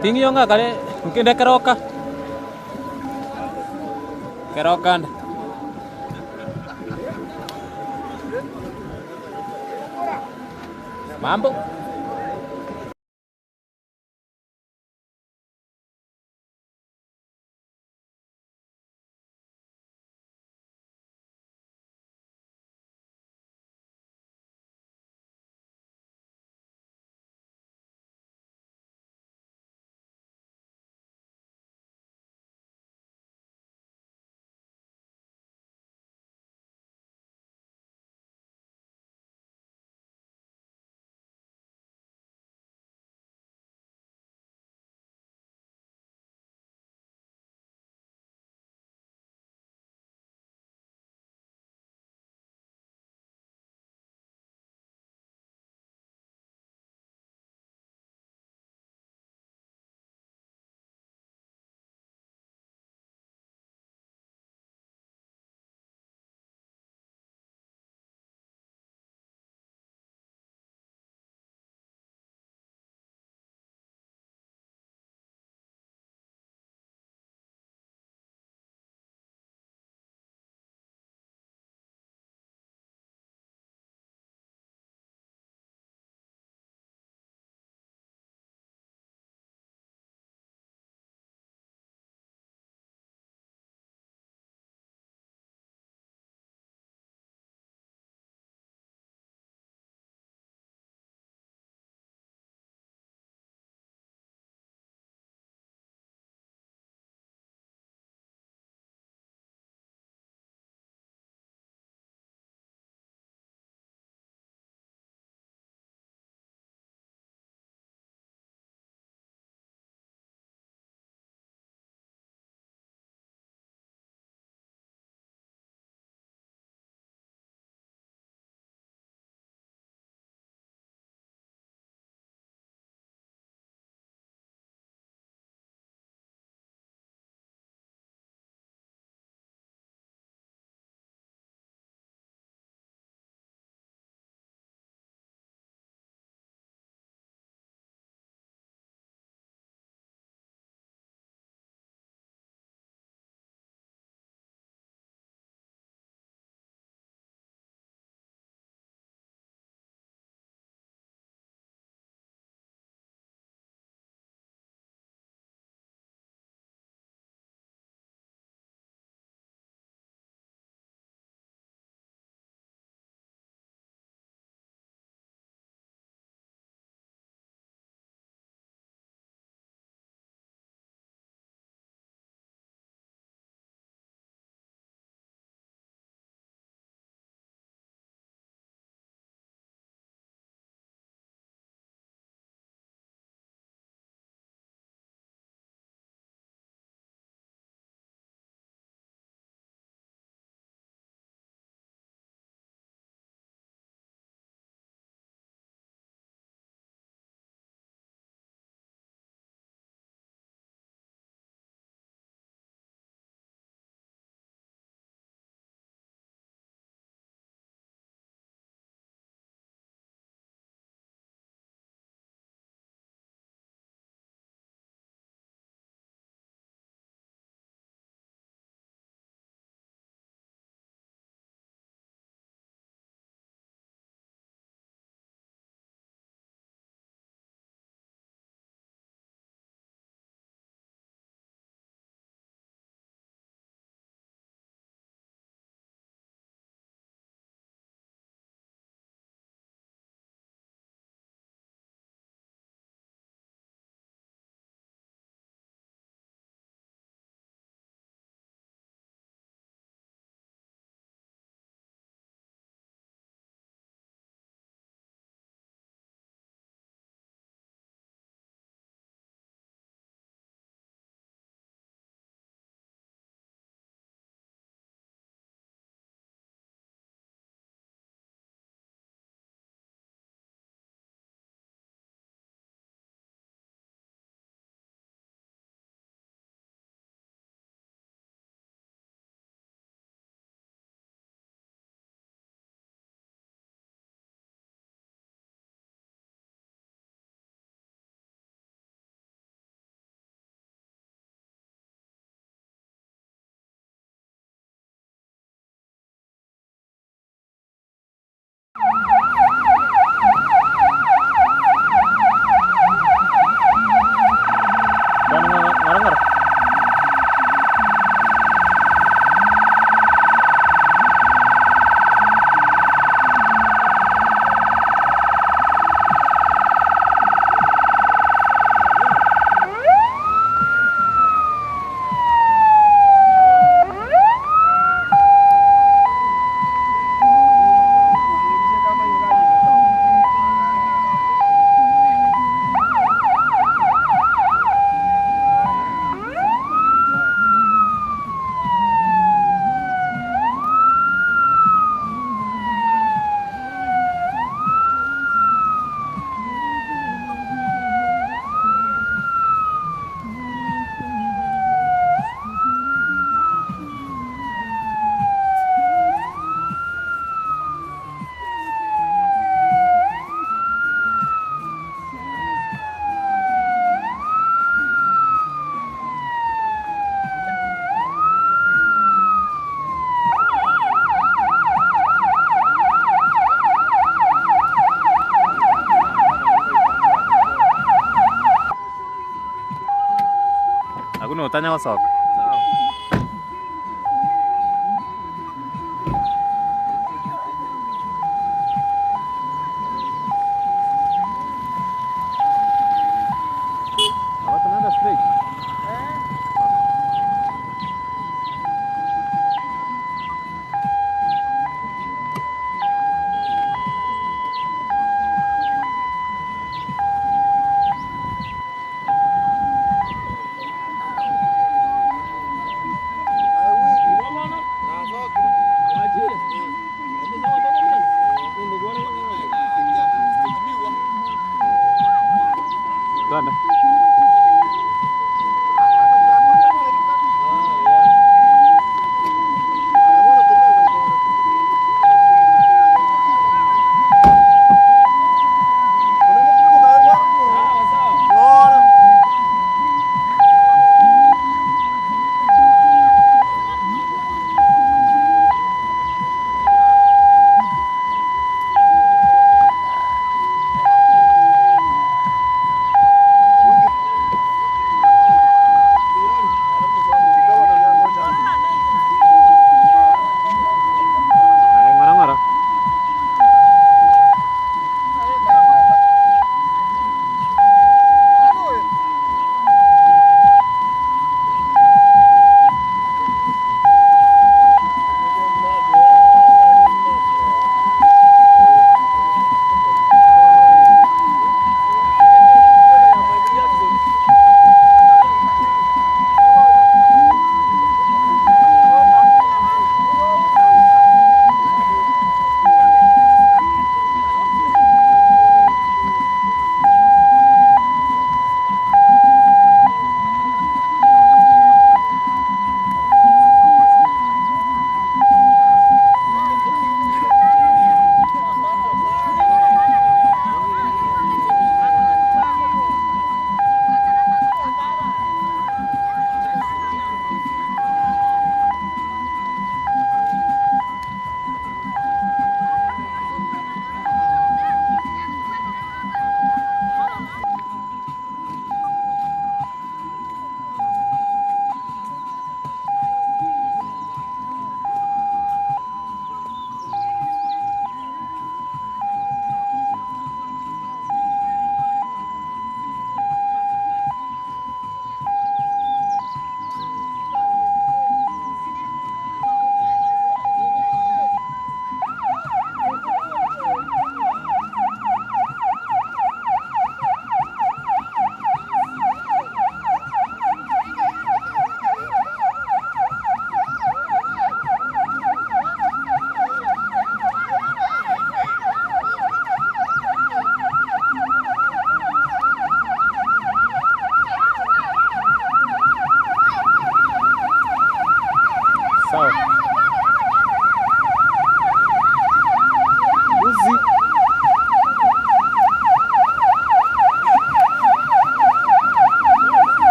Tingiyonga kare nkinde keroka. Keroka. Mambo. Utanya gosoka.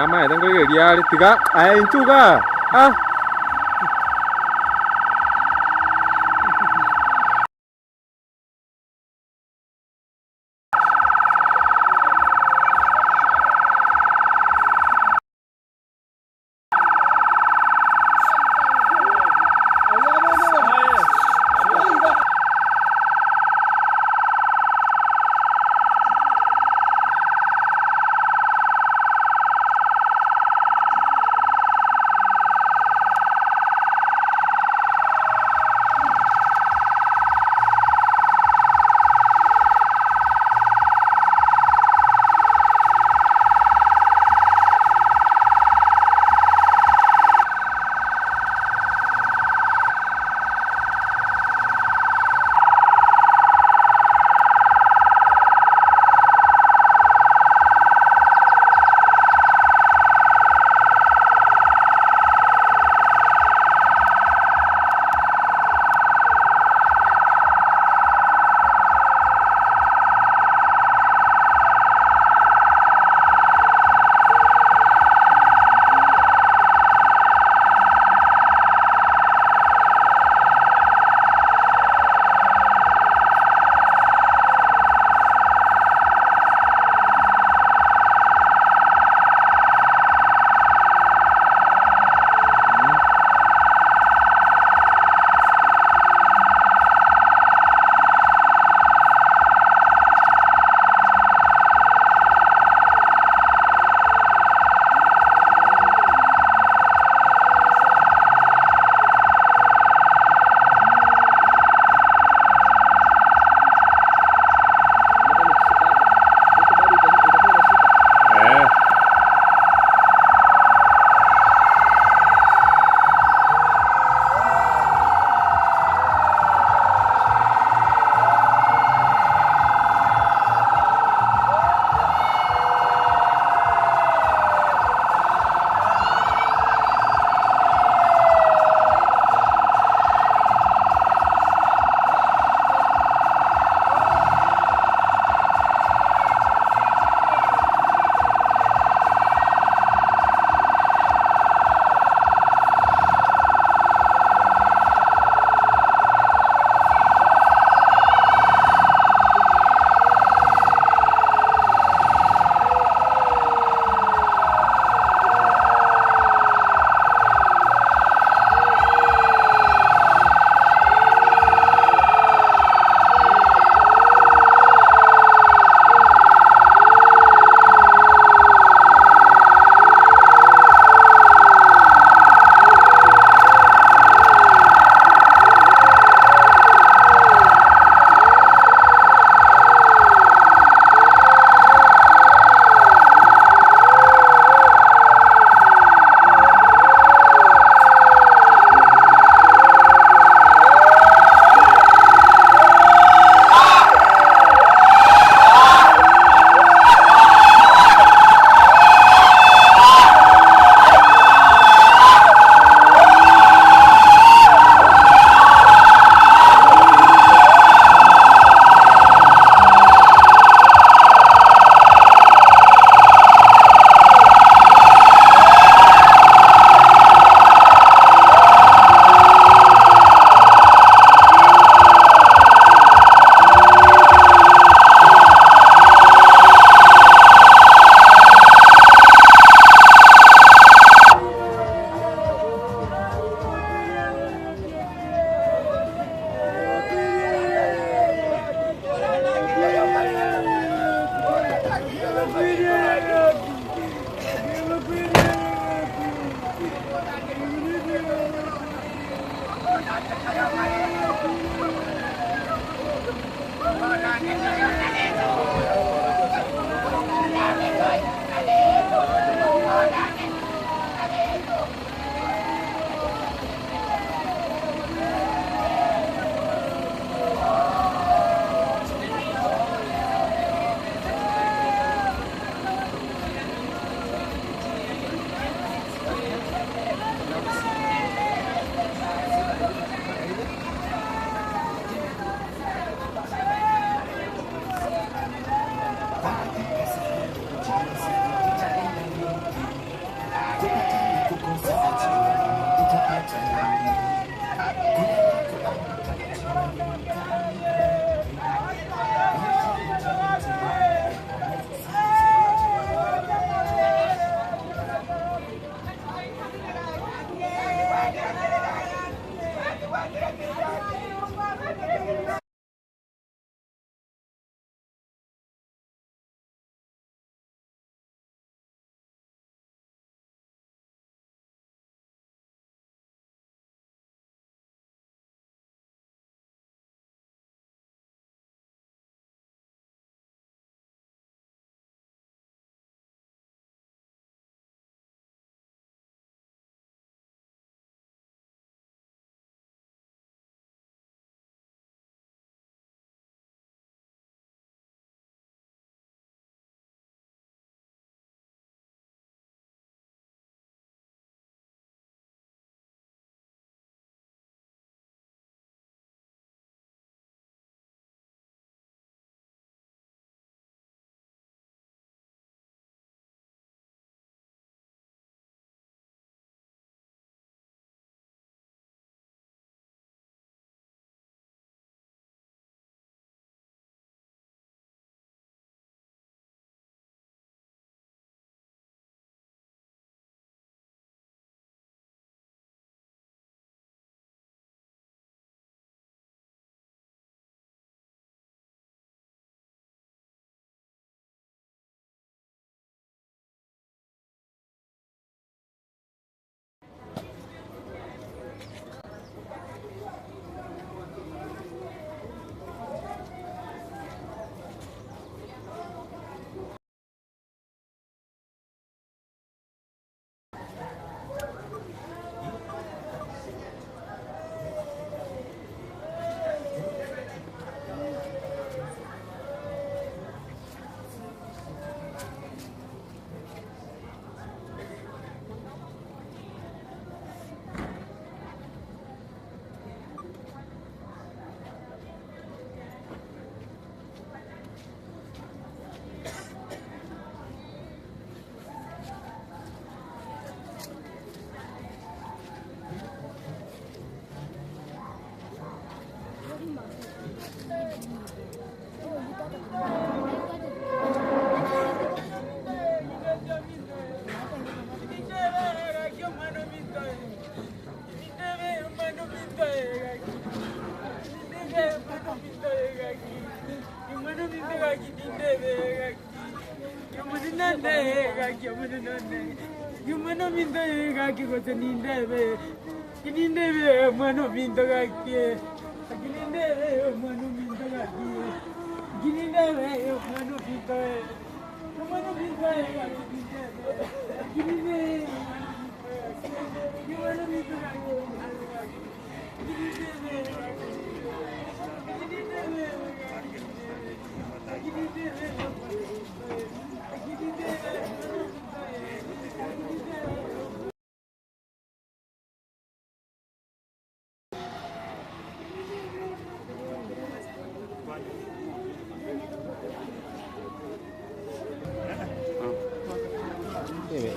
Ama ete ngorigeria tiga aya inchuga. Ah.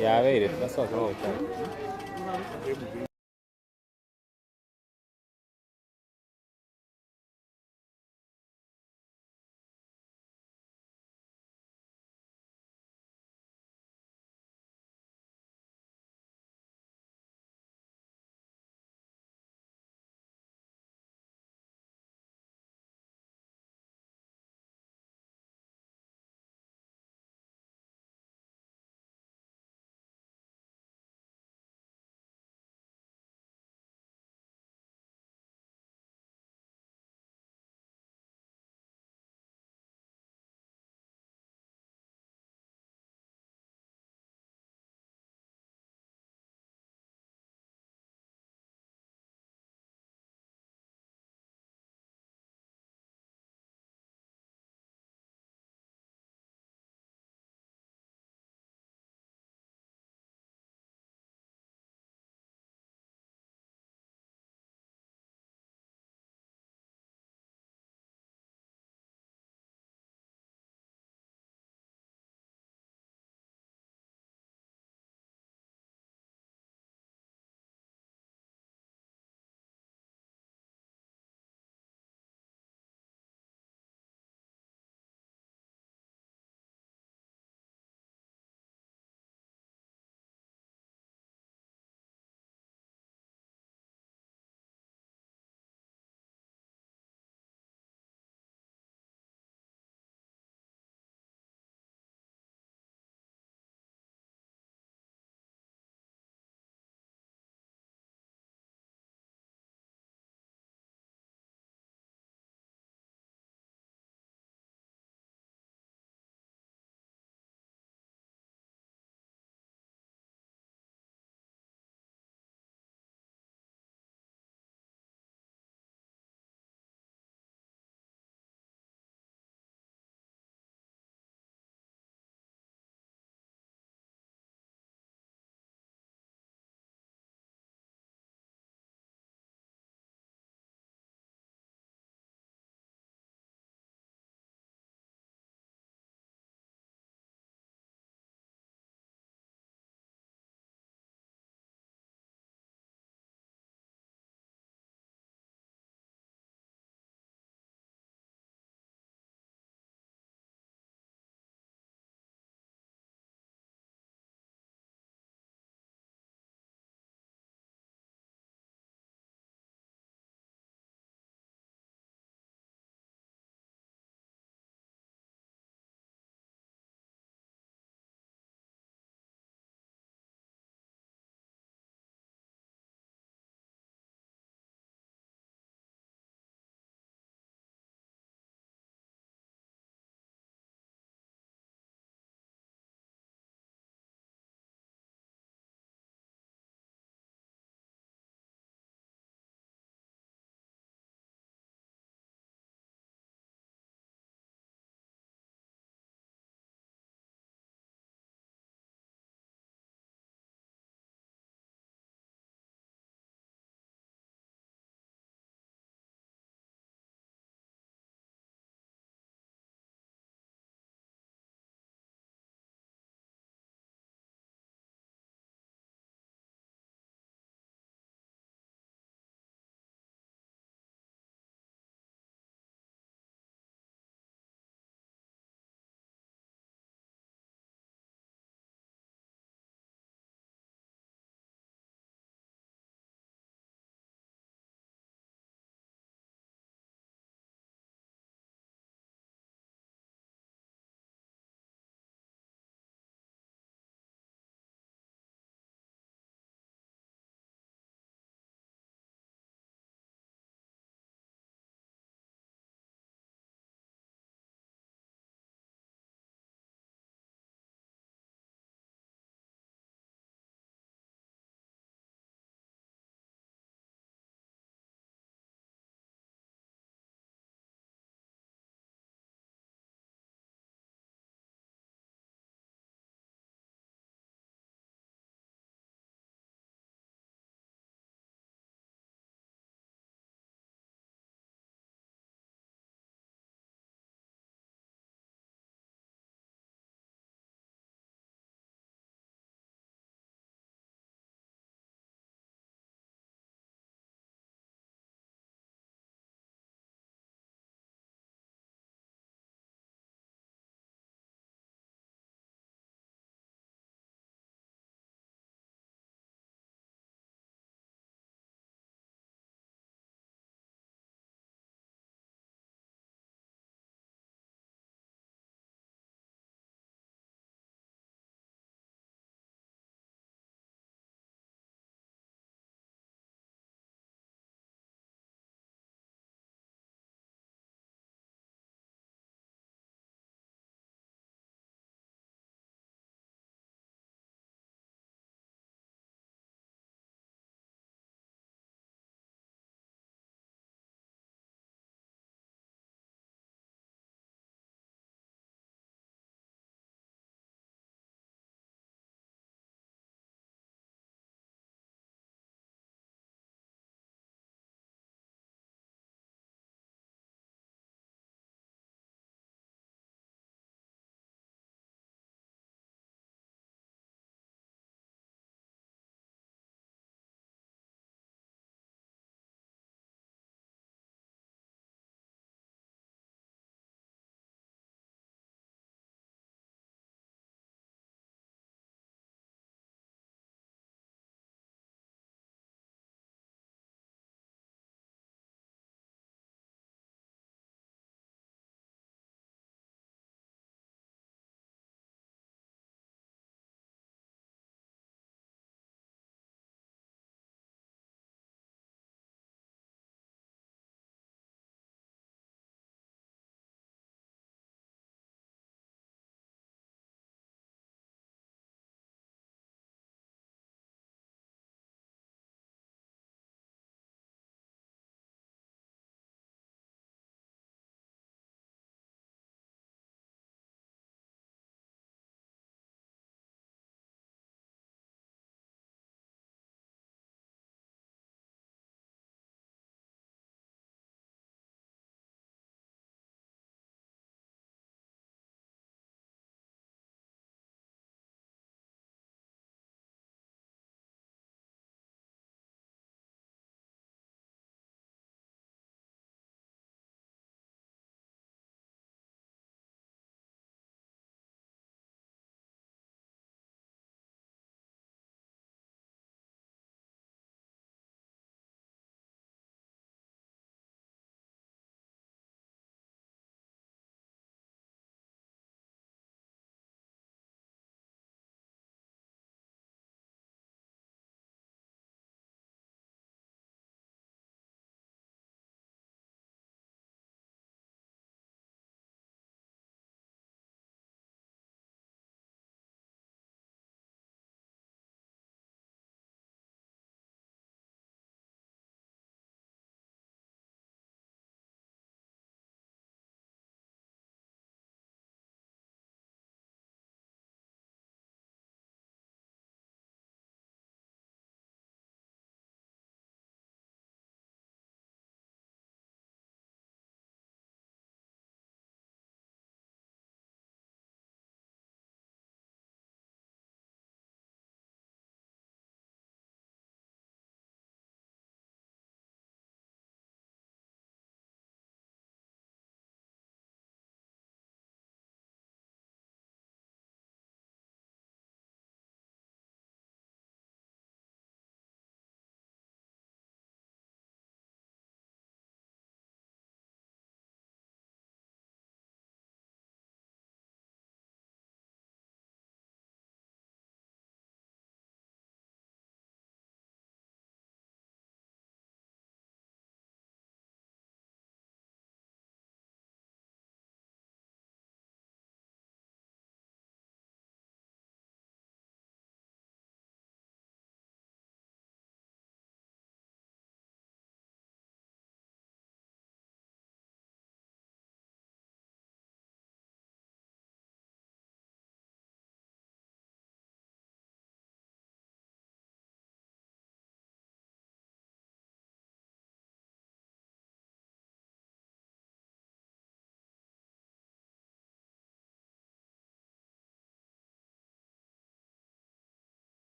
Ya, a ver, pasó todo.